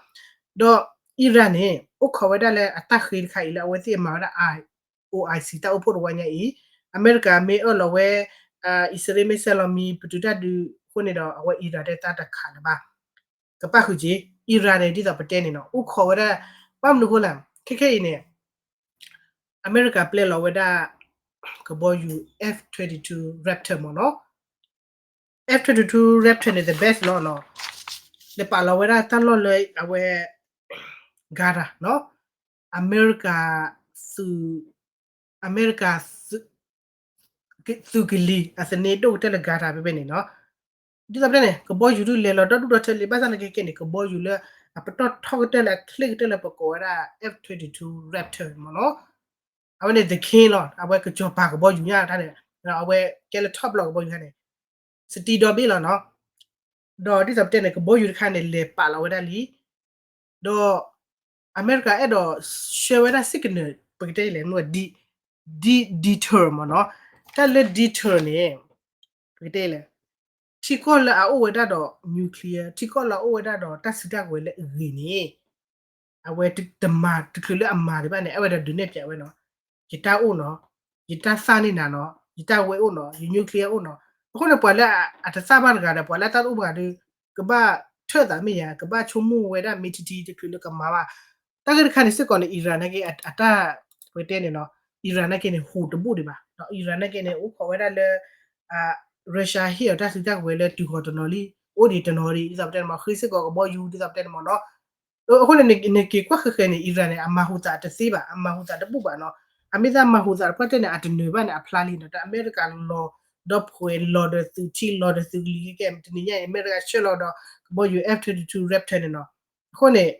ဒီး Iran န့ၣ် အိၣ်ခိးဝဲဒၣ်လၢအတၢ်ဃ့တခါအံၤလၢအဝဲသ့ၣ်မၤဝဲဒၣ် အိုင်စီ တၢ်အိၣ်ဖှိၣ်တဝီညါအံၤ အမဲရကၤမ့ၢ်အၢၣ်လီၤဝဲ အံၣ်စရ့လးမ့ၢ်ဆဲးလီၤမံၤ ပတုာ်တၢ်ဒုးအဃိန့ၣ်ဒီး အဝဲ Iran တဲတၢ်တခးလၢၤဘၣ်. ကပၣ်ဃုာ်က့ၤ Iran န့ၣ် ဒ်သိးပတဲန့ၣ်နီၤ အိၣ်ခိးဝဲဒၣ် ဘၣ်မနုၤအဃိလဲၣ် ခဲခဲအံၤန့ၣ် အမဲရကၤပျဲလီၤဝဲဒၣ် ကဘီယူၤ F twenty-two Raptor မ့ၢ်နီၤ F twenty-two Raptor န့ၣ် the best လီၤနီၤ လဲၤပာ်လီၤဝဲဒၣ်တၢ်လီၢ်လၢအဝဲ Gaza နီၤ အမဲရကၤ သုး အမဲရကၤ သုးကလံၤအသန့ဒိၣ်ကတၢၢ်လၢ Gaza ဖဲဖဲန့ၣ်နီၤ ဒ်သိးပတဲန့ၣ် ကဘီယူၤဒုးလဲၤလီၤဒီဒူၣ်ဒီထၢလံ ဘၣ်ဆၣ်သနာ်က့န့ၣ် ကဘီယူၤလၢ အပတီၢ်ထီကတၢၢ်လၢအချ့ကတၢၢ်လၢပကိးဝဲဒၣ် F twenty-two Raptor မ့ၢ်နီၤ အဝဲန့ၣ် the king လီၤ အဝဲကစီၤပၤကဘီယူၤညါတၢ်န့ၣ် အဝဲကဲလၢ top လီၤကဘီယူၤတၢ်န့ၣ် စတံဒီဘ့ၣ်လီၤနီၤ ဒီးဒ်သိးပတဲန့ၣ် ကဘီယူၤတခါန့ၣ် လဲၤပာ်လီၤဝဲဒၣ်လံ ဒီး အမဲရကၤအဲၣ်ဒိးဆှၢဝဲဒၣ် signal ပကတဲလဲၣ် မ့ၢ် de- de- deter မ့ၢ်နီၤ တၢ်လၢ deter န့ၣ် ပကတဲလဲၣ် ထံကီၢ်လၢအအိၣ်ဝဲဒၣ်ဒီး nuclear ထံကီၢ်လၢအအိၣ်ဝဲဒၣ်ဒီးတၢ်စုတၢ်ကဝဲၤလၢအဂ့ၤန့ၣ် အဝဲတမၤတချုးလၢအမၤဒံးဘၣ်န့ၣ် အဲၣ်ဝဲဒၣ်ဒုးနဲၣ်ပၠးဝဲနီၤ ယတၢ်အိၣ်နီၤ ယတၢ်သၣ်န့ၢ်နၤနီၤ ယတၢ်ဝဲအိၣ်နီၤ ယ nuclear အိၣ်နီၤ အဃိန့ၣ် ပှၤလၢအတသၣ်ဘၣ်တဂၤဒီး ပှၤလၢအတၢ်တအိၣ်ဘၣ်တဂၤဒီး ကဘၣ်ထၢၣ်သးမ့ၢ်ယၤ ကဘၣ်ဆိကမိၣ်ဝဲဒၣ်မ့ၢ်ထံထံတချုးလၢကမၤဘၣ် တၢ်ဂ့ၢ်တခါန့ၣ်စ့ၢ်ကီးန့ၣ် Iran နာ်က့ အတၢ် ပကတဲန့ၣ်နီၤ Iran နာ်က့န့ၣ် ဟူးတဘူၣ်ဒံးဘၣ် Iran နာ်က့န့ၣ် အိၣ်ခိးဝဲဒၣ်လၢ Russia ဟ့ၣ်အီၤတၢ်စုတၢ်ကဝဲၤလၢတုၤဃီၤတနီၤလံ အိၣ်ဒံးတနီၤဒံး ဒ်သိးပတဲန့ၣ်မ့ၢ် ဃ့စ့ၢ်ကီးကဘီယူၤ ဒ်သိးပတဲန့ၣ်မ့ၢ်နီၤ အဃိန့ၣ် နက့ၤကွၢ်ဃဲၤဃဲၤန့ၣ် Iran န့ၣ် အမၤဟူးသးတသ့ဘၣ်, အမၤဟူးသးတဘူၣ်ဘၣ်နီၤ. အမ့ၢ်သးမၤဟူးသးတပှၢ်တၢၢ်န့ၣ် အတနၢၤဘၣ်န့ၣ် အဖျါလံနီၤ. တၢ်အမဲရကၤလီၤဒီးပှဲၤ လီၤဒီးသုးထံ လီၤဒီးသုးကလံၤကဲ တနံၤညါအံၤ အမဲရကၤဆှၢလီၤဒီးကဘီယူၤ F twenty-two Raptor န့ၣ်နီၤ. အဃိန့ၣ်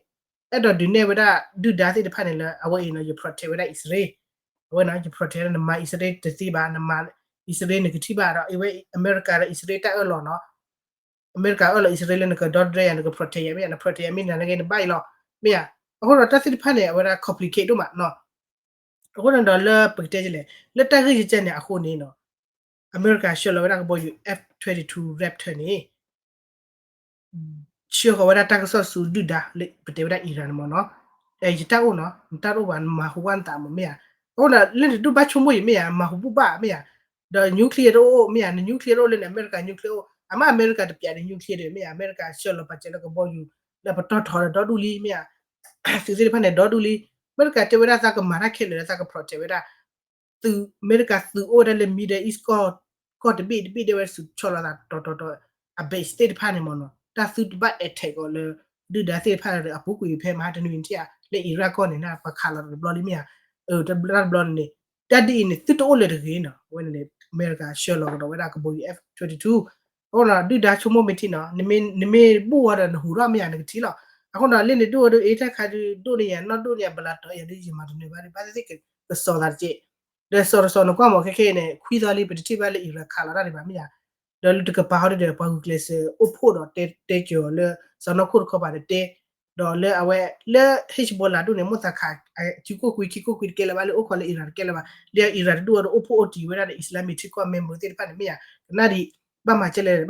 အဲၣ်ဒိးဒုးနဲၣ်ဝဲဒၣ်ဒုၣ်ဒါသ့ၣ်တဖၣ်န့ၣ်လၢ အဝဲအံၤနီၤ ယ protect ဝဲဒၣ်အံၣ်စရ့လး, အဝဲနီၤ ယ protect နမၤအံၣ်စရ့လးတသ့ဘၣ်, နမၤအံၣ်စရ့လးနကထံၣ်ဘၣ်ဒီး အဝဲအမဲရကၤဒီးအံၣ်စရ့လးတၢ်အၢၣ်လီၤနီၤ. အမဲရကၤအၢၣ်လီၤအံၣ်စရ့လးလၢနကဒီတဒၢယၤ နက protect ယၤမ့ၢ်ယၤ န protect ယၤမ့ၢ်နၤလၢက့နဘၣ်အံၤလီၤ, မ့ၢ်ဧါ. အဃိဒီးတၢ်သ့ၣ်တဖၣ်န့ၣ် အဝဲဒၣ် complicate ဒိၣ်မးနီၤ. အဃိန့ၣ်ဒီးလၢပကတဲလဲၣ် လၢတၢ်ဂ့ၢ်ကဲန့ၣ်အဃိန့ၣ်နီၤ အမဲရကၤဆှၢလီၤဝဲဒၣ်ကဘီယူၤ F twenty-two Raptor န့ၣ် ဆှၢဃီၤဝဲဒၣ်တၢ်ကစီၣ်ဆူဒုၣ်ဒါလၢပတဲဝဲဒၣ် Iran န့ၣ်မ့ၢ်နီၤ. ယတၢ်အိၣ်နီၤ နတၢ်တအိၣ်ဘၣ် နမၤဟူးဝးနသးမ့ၢ်မ့ၢ်ဧါ. အဃိဒီး လၢနတဒိၣ်ဘၣ်ဆိကမိၣ်ယံၤမ့ၢ်ဧါ မၤဟူးဘူၣ်ဘၣ်မ့ၢ်ဧါ. ဒီး nuclear တအိၣ်မ့ၢ်ဧါ, န nuclear တအိၣ်လၢန့ၣ် အမဲရကၤ nuclear အိၣ် အမ့ၢ်အမဲရကၤတပျးန့ၣ် nuclear ဒီးမ့ၢ်ဧါ, အမဲရကၤဆှၢလီၤပာ်စၢၤလၢကဘီယူၤ လၢပတီၢ်ထီၣ်ဒီးဒီဒူၣ်လံမ့ၢ်ဧါ, သုးသ့ၣ်တဖၣ်န့ၣ် ဒီဒူၣ်လံ. အမဲရကၤတဲဝဲဒၣ်သးကမၤတၢ်ခဲလၢာ်လၢသးက protect ဝဲဒၣ် သုး အမဲရကၤသုးအိၣ်ဝဲဒၣ်လၢ Middle East ကီၢ်တဘ့ၣ်တဘ့ၣ် ဒဲဝဲဆူၣ်ဆီလီၤသးတီၤတီၤတီၤ အ base သ့ၣ်တဖၣ်န့ၣ်မ့ၢ်နီၤ. တၢ်သုတဘၣ် attack အီၤလၢ ဒုၣ်ဒါသ့ၣ်တဖၣ်လၢအပူၤကွံာ်ဖဲမဟါတနွံထံၣ်ဧါ လၢ Iraq ကီၢ်န့ၣ် ပှၤခးလီၤတဘျီလံမ့ၢ်ဧါ. တဘျီတဘျီန့ၣ် တၢ်ဒ်အံၤန့ၣ် သုတအိၣ်လၢၤတဂ့ၤနီၤ. အဝဲန့ၣ်န့ၣ် အမဲရကၤဆှၢလီၤကဒီးဝဲဒၣ်ကဘီယူၤ F twenty-two အဃိဒီး ဒုၣ်ဒါဆိကမိၣ်မ့ၢ်ထံနီၤ နမ့ၢ်ဘူၣ်ဝဲဒီးနဟူးထီၣ်မ့ၢ်ဧါ နကထံၣ်လီၤ. အဃိဒီး လၢန့ၣ်ဒိၣ်ဝဲဒိၣ်အ့ တၢ်ခါဒုးဒိၣ်န့ၢ်ယၤ နီၢ်ဒိၣ်န့ၢ်ယၤ ဘလးတီၤယၤဒ်ယမၤတနၢၤဘၣ်ဒ် ဘၣ်သ့ၣ်သ့ၣ်ကစီၤသးတက့ၢ်. ဒီးစီၤတစီၤနကွၢ်မ့ၢ်ခဲခဲအံၤန့ၣ် ခွံသီလံ ပတထံၣ်ဘၣ်လၢ Iran ခးလီၤတၢ်ဒံးဘၣ်မ့ၢ်ဧါ. ဒီးလၢတကပၤဟီဒ်ဒီး ပှၤဂုာ်ကျဲးစၢးအိၣ်ဖှိၣ်ဒီးတဲတဲကၢၤအီၤလၢ စီၤနီၢ်ခိၣ်တခီပၤဒီးတဲ ဒီးလၢအဝဲ လၢ Hezbollah ဒိၣ်န့ၣ် မိၣ်သးခး စုကိၣ်ကွံာ်ခံကိၣ်ကွံာ်တကဲလၢၤဘၣ် လၢအိၣ်ခိးလၢ Iran တကဲလၢၤဘၣ်. လၢ Iran တဒူၣ်အီၤဒီးအိၣ်ဖှိၣ်အိၣ်တံၢ်ဝဲဒၣ်ဒီး Islamic ထံကီၢ် member သ့ၣ်တဖၣ်န့ၣ်မ့ၢ်ဧါ. ကနၣ်ဒံး ဘၣ်မၤကဲလဲၣ်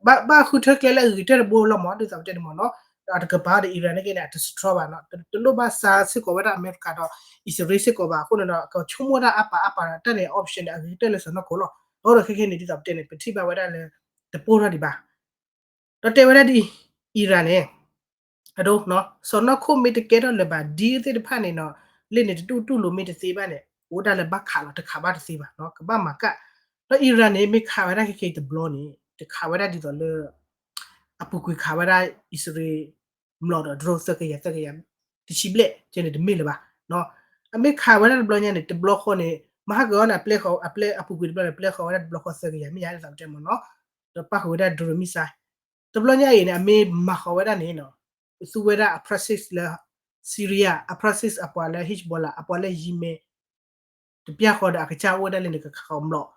ဘၣ်ဃုထၢကျဲလၢအဂ့ၤကတၢၢ်တဘိလီၤမ့ၢ် ဒ်သိးပတဲန့ၣ်မ့ၢ်နီၤ. ဒီးတကပၤဒီး Iran န့ၣ်က့န့ၣ် အတ strong ဘၣ်နီၤ. တလိၣ်ဘၣ်စးစ့ၢ်ကီးဝဲဒၣ်အမဲရကၤဒီး အံၣ်စရ့လးစ့ၢ်ကီးဘၣ်. အဃိန့ၣ်ဒီး ကဆိကမိၣ်ဝဲဒၣ်အါပာ်အါပာ်ဒီး တၢ်န့ၣ် option န့ၣ် အဂ့ၤကတၢၢ်လၢစီၤနီၢ်ခိၣ်လီၤ. အဃိဒီးခဲခဲန့ၣ် ဒ်သိးပတဲန့ၣ် ပထံၣ်ဘၣ်ဝဲဒၣ်လၢ တပိၢ်ထီၣ်ဒံးဘၣ်. ဒီးတဲဝဲဒၣ်ဒ်အံၤ Iran န့ၣ် အဒိ စီၤနီၢ်ခိၣ်မ့ၢ်တကဲထီၣ်လၢၤဘၣ် deal သ့ၣ်တဖၣ်န့ၣ်နီၤ လၢန့ၣ်တတူၢ်တူၢ်လိာ်မ့ၢ်တသ့ဘၣ်န့ၣ် အိၣ်ဒၣ်လၢဘၣ်ခးလီၤ တခးဘၣ်တသ့ဘၣ်နီၤ ကဘၣ်မၤကၣ်. ဒီး Iran န့ၣ် မ့ၢ်ခးဝဲဒၣ်ခဲခဲအံၤတဘျီန့ၣ် တခးဝဲဒၣ်ဒ်သိးလၢ အပူၤကွံာ်ခးဝဲဒၣ်အံၣ်စရ့လး မျိာ်ဒီး drone သၢကယၤ သၢကယၤ တဆံဘျဲၣ် ကဲန့ၣ်တမ့ၢ်လၢၤဘၣ်. အမ့ၢ်ခးဝဲဒၣ်တဘျီညါန့ၣ် တဘျီဃီန့ၣ် မဟါကဂီၤန့ၣ် အပျဲဃီ အပျဲအပူၤကွံာ်တဘျီန့ၣ် ပျဲဃီဝဲဒၣ်တဘျီဃီသၢကယၤ မ့ၢ်ယါဒ်သိးပတဲမ့ၢ်နီၤ. ဒီးပၣ်ဃုာ်ဝဲဒၣ် drone missile တဘျီညါအံၤန့ၣ် အမ့ၢ်မၤဃီၤဝဲဒၣ်န့ၣ်နီၤ သူဝဲဒၣ်အ proxy လၢ Syria အ proxy အပှၤလၢ Hezbollah အပှၤလၢ Yemen တပျၢ်ဃီဒီးအကစၢ်အိၣ်ဝဲဒၣ်လၢန့ၣ် ကခးဃီၤမျိာ်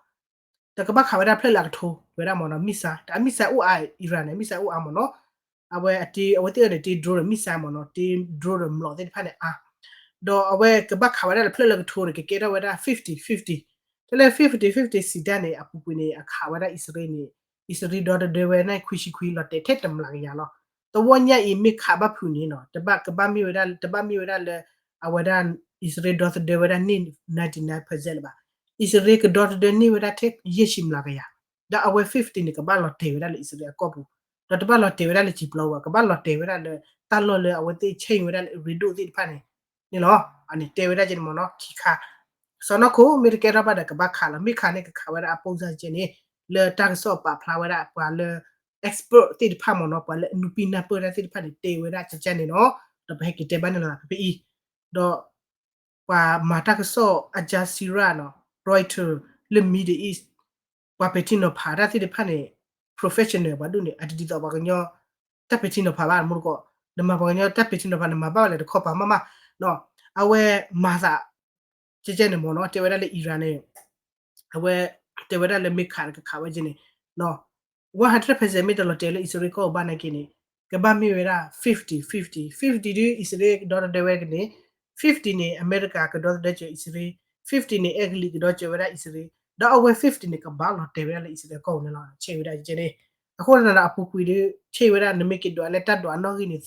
တကဘၣ်ခးဝဲဒၣ်ဖျၢၣ်လၢအကထိဝဲဒၣ်မ့ၢ်နီၤ missile တၢ် missile အိၣ်အါ Iran န့ၣ် missile အိၣ်အါမ့ၢ်နီၤ. အဝဲအတ့ အဝဲသ့ၣ်အန့ၣ် တ့ drone ဒီး missile မ့ၢ်နီၤ တ့ drone ဒီးမျိာ်သ့ၣ်တဖၣ်န့ၣ်အါ ဒီးအဝဲကဘၣ်ခးဝဲဒၣ်လၢဖျၢၣ်လၢကထိန့ၣ် ကကဲထီၣ်ဝဲဒၣ် fifty fifty တၢ်လၢ fifty fifty စံးတၢ်န့ၣ် အပူၤကွံာ်န့ၣ် အခးဝဲဒၣ်အံၣ်စရ့လးန့ၣ် အံၣ်စရ့လးဒီသဒၢဝဲန့ၣ် ခွံဆံခွံ လီၤတဲာ်ထဲတမျးကယၤလီၤ. တဝီညါအံၤမ့ၢ်ခးဘၣ်ဖုးန့ၣ်နီၤ တဘၣ်ကဘၣ်မ့ၢ်ဝဲဒၣ် တဘၣ်မ့ၢ်ဝဲဒၣ်လၢ အဝဲဒၣ် အံၣ်စရ့လးဒီသဒၢဝဲဒၣ်န့ၣ် ninety nine percent လၢၤဘၣ်. အံၣ်စရ့လးကဒီသဒၢန့ၢ်ဝဲဒၣ်ထဲယဲၢ်ဆံမျးကယၤ ဒီးအဝဲ fifty န့ၣ် ကဘၣ်လီၤတဲာ်ဝဲဒၣ်လၢအံၣ်စရ့လးအကီၢ်ပူၤ ဒီးတဘၣ်လီၤတဲာ်ဝဲဒၣ်လၢစံာ်ပျီဝဲ ကဘၣ်လီၤတဲာ်ဝဲဒၣ်လၢ တၢ်လီၢ်လၢအဝဲသ့ၣ်ဆဲးဝဲဒၣ်လၢအရ့ဒိၣ်သ့ၣ်တဖၣ်န့ၣ် န့ၣ်လီၤ. အန့ၣ်တဲဝဲဒၣ်ကဲန့ၣ်မ့ၢ်နီၤ ခံခါ စီၤနီၢ်ခိၣ်မ့ၢ်တကဲထီၣ်ဘၣ်ဒီးကဘၣ်ခးလီၤ မ့ၢ်ခးန့ၣ်ကခးဝဲဒၣ်အပိၢ်စၢ်ကဲန့ၣ် လၢတၢ်ကစီၣ်ပာ်ဖျါဝဲဒၣ်ပှၤလၢ expert သ့ၣ်တဖၣ်မ့ၢ်နီၤ ပှၤလၢအနုာ်ပံနၢ်ပၢၢ်တၢ်သ့ၣ်တဖၣ်န့ၣ် တဲဝဲဒၣ်ကဲန့ၣ်နီၤ ဒီးပဟဲက့ၤတဲဘၣ်န့ၣ်လီၤဖဲဖဲအံၤ ဒီး ပှၤမၤတၢ်ကစီၣ် Al Jazeera နီၤ Reuters လၢ Middle East ပှၤပဲာ်ထံနီၤဖးတၢ်သ့ၣ်တဖၣ်န့ၣ် professional ပှၤဒိၣ်န့ၣ် အတဒ်သိးပှၤကညီ တၢ်ပဲာ်ထံနီၤဖးဘၣ် မူတကိး နမၤပှၤကညီတၢ်ပဲာ်ထံနီၤဖး နမၤဘၣ်ဝဲလဲၣ်တခီပၤမးမး အဝဲမၤသး ကဲကဲန့ၣ်မ့ၢ်နီၤ တဲဝဲဒၣ်လၢ Iran န့ၣ် အဝဲ တဲဝဲဒၣ်လၢမ့ၢ်ခးဒီးကခးဝဲကဲန့ၣ် one hundred percent မ့ၢ်တလီၤတဲာ်လၢအံၣ်စရ့လးကီၢ်ဘၣ်နာ်က့န့ၣ် ကဘၣ်မ့ၢ်ဝဲဒၣ် fifty fifty fifty ဒ်အံၣ်စရ့လးကဒီသဒၢဝဲကန့ၣ် fifty န့ၣ် အမဲရကၤကဒီသဒၢကၢၤအံၣ်စရ့လး fifty န့ၣ် အဲကလံးကဒီကၢၤဝဲဒၣ်အံၣ်စရ့လး ဒီးအဝဲ fifty န့ၣ် ကဘၣ်လီၤတဲာ်ဝဲဒၣ်လၢအံၣ်စရ့လးကီၢ်ပူၤန့ၣ်လီၤ ဆဲးဝဲဒၣ်ကဲန့ၣ် အဃိသတးဒီးအပူၤကွံာ်ဒီး ဆဲးဝဲဒၣ်နမ့ၢ်က့ၤဒွးလၢတၢ်ဒွးအနီၣ်ဂံၢ်န့ၣ်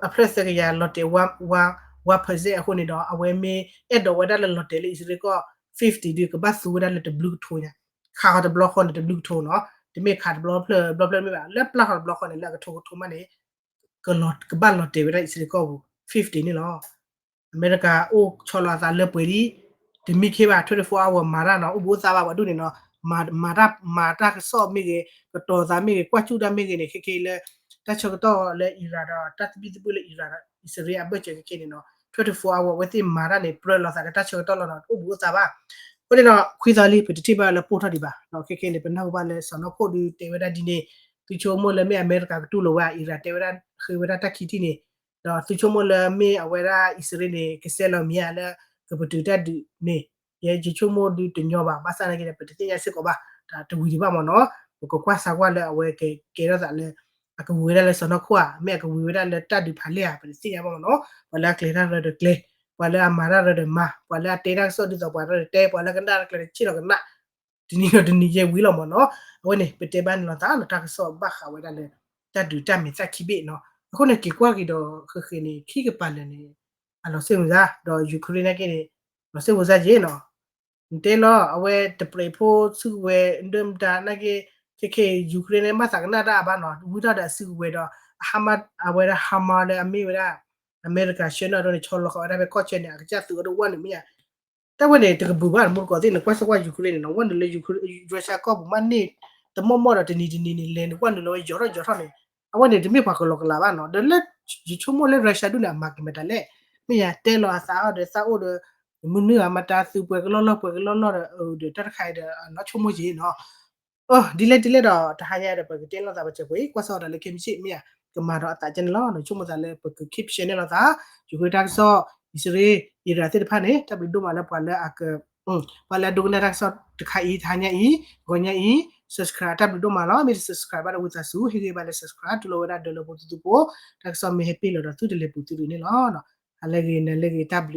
အဖျၢၣ်သၢကယၤလီၤတဲာ် one percent အဃိန့ၣ်ဒီး အဝဲမ့ၢ်အဲၣ်ဒိးဝဲဒၣ်လၢလီၤတဲာ်လၢအံၣ်စရ့လးကီၢ် fifty ဒီး ကဘၣ်သူဝဲဒၣ်လၢတဘျုးကထိညါ ခးဃီၤတဘျီဃီန့ၣ် တဘျုးကထိနီၤ တမ့ၢ်ခးတဘျီဖျၢၣ်ဘျီဖျၢၣ်မ့ၢ်ဘၣ် လၢပျၢ်ဃီၤတဘျီဃီန့ၣ် လၢအကထိကထိမးန့ၣ် ကဘၣ်လီၤတဲာ်ဝဲဒၣ်အံၣ်စရ့လးကီၢ်ပူၤ fifty န့ၣ်လီၤ အမဲရကၤအိၣ်ဆီလီၤအသးလၢပှဲၤလံ တမံခ့ဘၣ် twenty-four hour မၤတၢ်နီၤ အိၣ်ဘူးအိၣ်သးဘၣ်ပှၤဒိၣ်န့ၣ်နီၤ မၤတၢ် မၤတၢ်ကစီၣ်မ့ၢ်ဂ့ၤ ကတီၤသးမ့ၢ်ဂ့ၤ ကွၢ်စူၣ်တၢ်မ့ၢ်ဂ့ၤန့ၣ် ခဲခဲအံၤလၢ တၢ်ဆၢကတီၢ်လၢ Iran ဒီး တၢ်သဘံၣ်သဘုၣ်လၢ Iran ဒီး အံၣ်စရ့လးအဘၢၣ်စၢၤခဲခဲန့ၣ်နီၤ twenty-four hour အဝဲသ့ၣ်မၤတၢ်န့ၣ် ပြၢလိာ်သးလၢတၢ်ဆၢကတီၢ်လီၤနီၤ တအိၣ်ဘူးအိၣ်သးဘၣ်. အဃိန့ၣ်ဒီး ခွံသီလံ ပတထံၣ်ဘၣ်လၢပိၢ်ထီၣ်ဒံးဘၣ်. ခဲခဲန့ၣ် ပနၢ်ဟူဘၣ်လၢစီၢ်နီၤခိၣ်ဒုးတဲဝဲဒၣ်ဒ်န့ၣ် သုဆိကမိၣ်လၢမ့ၢ်အမဲရကၤကတူၢ်လိာ်ဝဲ အံရၣ်တဲဝဲဒၣ်ဃ့ဝဲဒၣ်တၢ်ခံထံၣ်န့ၣ် ဒီးသုဆိကမိၣ်လၢမ့ၢ်အဝဲဒၣ်အံၣ်စရ့လးန့ၣ် ကဆဲးလီၤမံၤဧါလၢ ကပတုာ်တၢ်ဒုးန့ၣ် ယဲယဆိကမိၣ်ဒုးတညီဘၣ် ဘၣ်ဆၣ်သနာ်က့ဒီး ပတသ့ၣ်ညါစ့ၢ်ကီးဘၣ် တဝံၤဒံးဘၣ်မ့ၢ်နီၤ ပကကွၢ်စးကွၢ်လၢအဝဲကကဲထီၣ်သးလၢ အကဝံၤဝဲဒၣ်လၢစီၢ်နီၤခိၣ်ဧါ မ့ၢ်အကဝံၤဝဲဒၣ်လၢတၢ်ဒုးဖးလဲၢ်ဧါ ပတသ့ၣ်ညါဘၣ်မ့ၢ်နီၤ ပှၤလၢအကျဲၤတၢ်ရၢဒီးကျဲၤ ပှၤလၢအမၤတၢ်ရၢဒီးမၤ ပှၤလၢအတဲတၢ်ကစီၣ်ဒ်သိးပှၤရၢဒီးတဲ ပှၤလၢကနၣ်တၢ်ကျဲၤဒီးဆ့ၣ်လီၤကနၣ် တနံၤဒီးတနံၤယဲဝံၤလီၤမ့ၢ်နီၤ အဝဲန့ၣ် ပတဲဘၣ်န့ၣ်လီၤသးနီၤ တၢ်ကစီၣ်ဘၣ်ဃးဝဲဒၣ်လၢ တၢ်ဒုးတၢ်မဲာ်သၣ်ခံဘ့ၣ်နီၤ အဃိန့ၣ် က့ၤကွၢ်က့ၤဒီးဃ့ဃ့န့ၣ် ခံကပၤလၢာ်န့ၣ် အလီၤစိတ်ဝင်စား ဒီး Ukraine နာ်က့န့ၣ် လီၤစိတ်ဝင်စားက့နီၤ နတဲလီၤ အဝဲတပြဲးဖိစုကဝဲၤဒၢမတၤနာ်က့ ခဲခဲ Ukraine န့ၣ် ဘၣ်သးကနၣ်တၢ်အဘၣ်နီၤ ဝံထီၣ်ဒီးအစုကဝဲၤဒီး အဝဲဒၣ် Hamas လၢအမ့ၢ်ဝဲဒၣ် အမဲရကၤဆှၢနီၤဒီးန့ၣ် ဆီလီၤဃာ်ဝဲဒၣ်ဖဲကီၢ်ဆၢန့ၣ် အကစၢ်သုးအီၤဒီးဝဲန့ၣ်မ့ၢ်ဧါ တၢ်ဝဲန့ၣ် တကဘုာ်ဘၣ် မူတကိးသ့ၣ် နကွၢ်စ့ၢ်ကွၢ် Ukraine န့ၣ်နီၤ ဝဲနုာ်လၢ Russia ကီၢ်ပူၤမးန့ၢ် တမီၢ်မီၢ်ဒီးတနံၤတနံၤန့ၣ် လဲၤနကွၢ်နုာ်လီၤဝဲယီၤထီၣ်ယီၤထီၣ်န့ၣ် အဝဲန့ၣ် တမ့ၢ်ပှၤကလီကလးဘၣ်နီၤ ဒီးလၢ ယဆိကမိၣ်လၢ Russia ဒူၣ်န့ၣ် အမၤက့ၤမတၤလဲၣ် မ့ၢ်ယတဲလီၤအသးအီၤဒီးသးအိၣ်ဒီး မုၢ်နုာ်အမတၤသုးပှဲၤကလီၢ်လီၢ်ပှဲၤကလီၢ်လီၢ်ဒီး အဒုးတၢ်တခါအံၤဒီး နီၢ်ဆိကမိၣ်က့နီၤ ဒ်လဲၣ်ဒ်လဲၣ်ဒီး တဟါညါဒီး ပကတဲလိာ်သးပစၢၤပှဲၤ ကွၢ်စ့ၢ်ကီးဒီးလၢခဲမုၢ်ဆ့ၣ်မ့ၢ်ဧါ ကမၤဒီးအသးကဲန့ၣ်လီၤ ဆိကမိၣ်သးလၢပက keep share န့ၢ်လိာ်သး ယူၤခရ့ၣ်တၢ်ကစီၣ် အံၣ်စရ့လး အံရၣ်သ့ၣ်တဖၣ်န့ၣ် တၢ်ဘျုးဒိၣ်မးလၢပှၤလၢအက ပှၤလၢအဒိကနၣ်တၢ်ကစီၣ်တခါအံၤ တဟါညါအံၤ ဂီၤညါအံၤ subscribe တၢ်ဘျုးဒိၣ်မးလီၤ မ့ၢ်တ subscribe ဘၣ်ဒီးဝံသးစူၤ ဟ့ၣ်ဂံၢ်ဘါလၢ subscribe တူၢ်လိာ်ဝဲဒၣ်ဒၢလၢဖိသုသုဖိ တၢ်ကစီၣ်မ့ၢ်ဟဲပ့ၢ်လီၤဒီးသုတလဲၤပူၤသုဒုးန့ၣ်လီၤ ဟါလၢဂ့ၤ နၤလၢဂ့ၤ တၢ်ဘျုး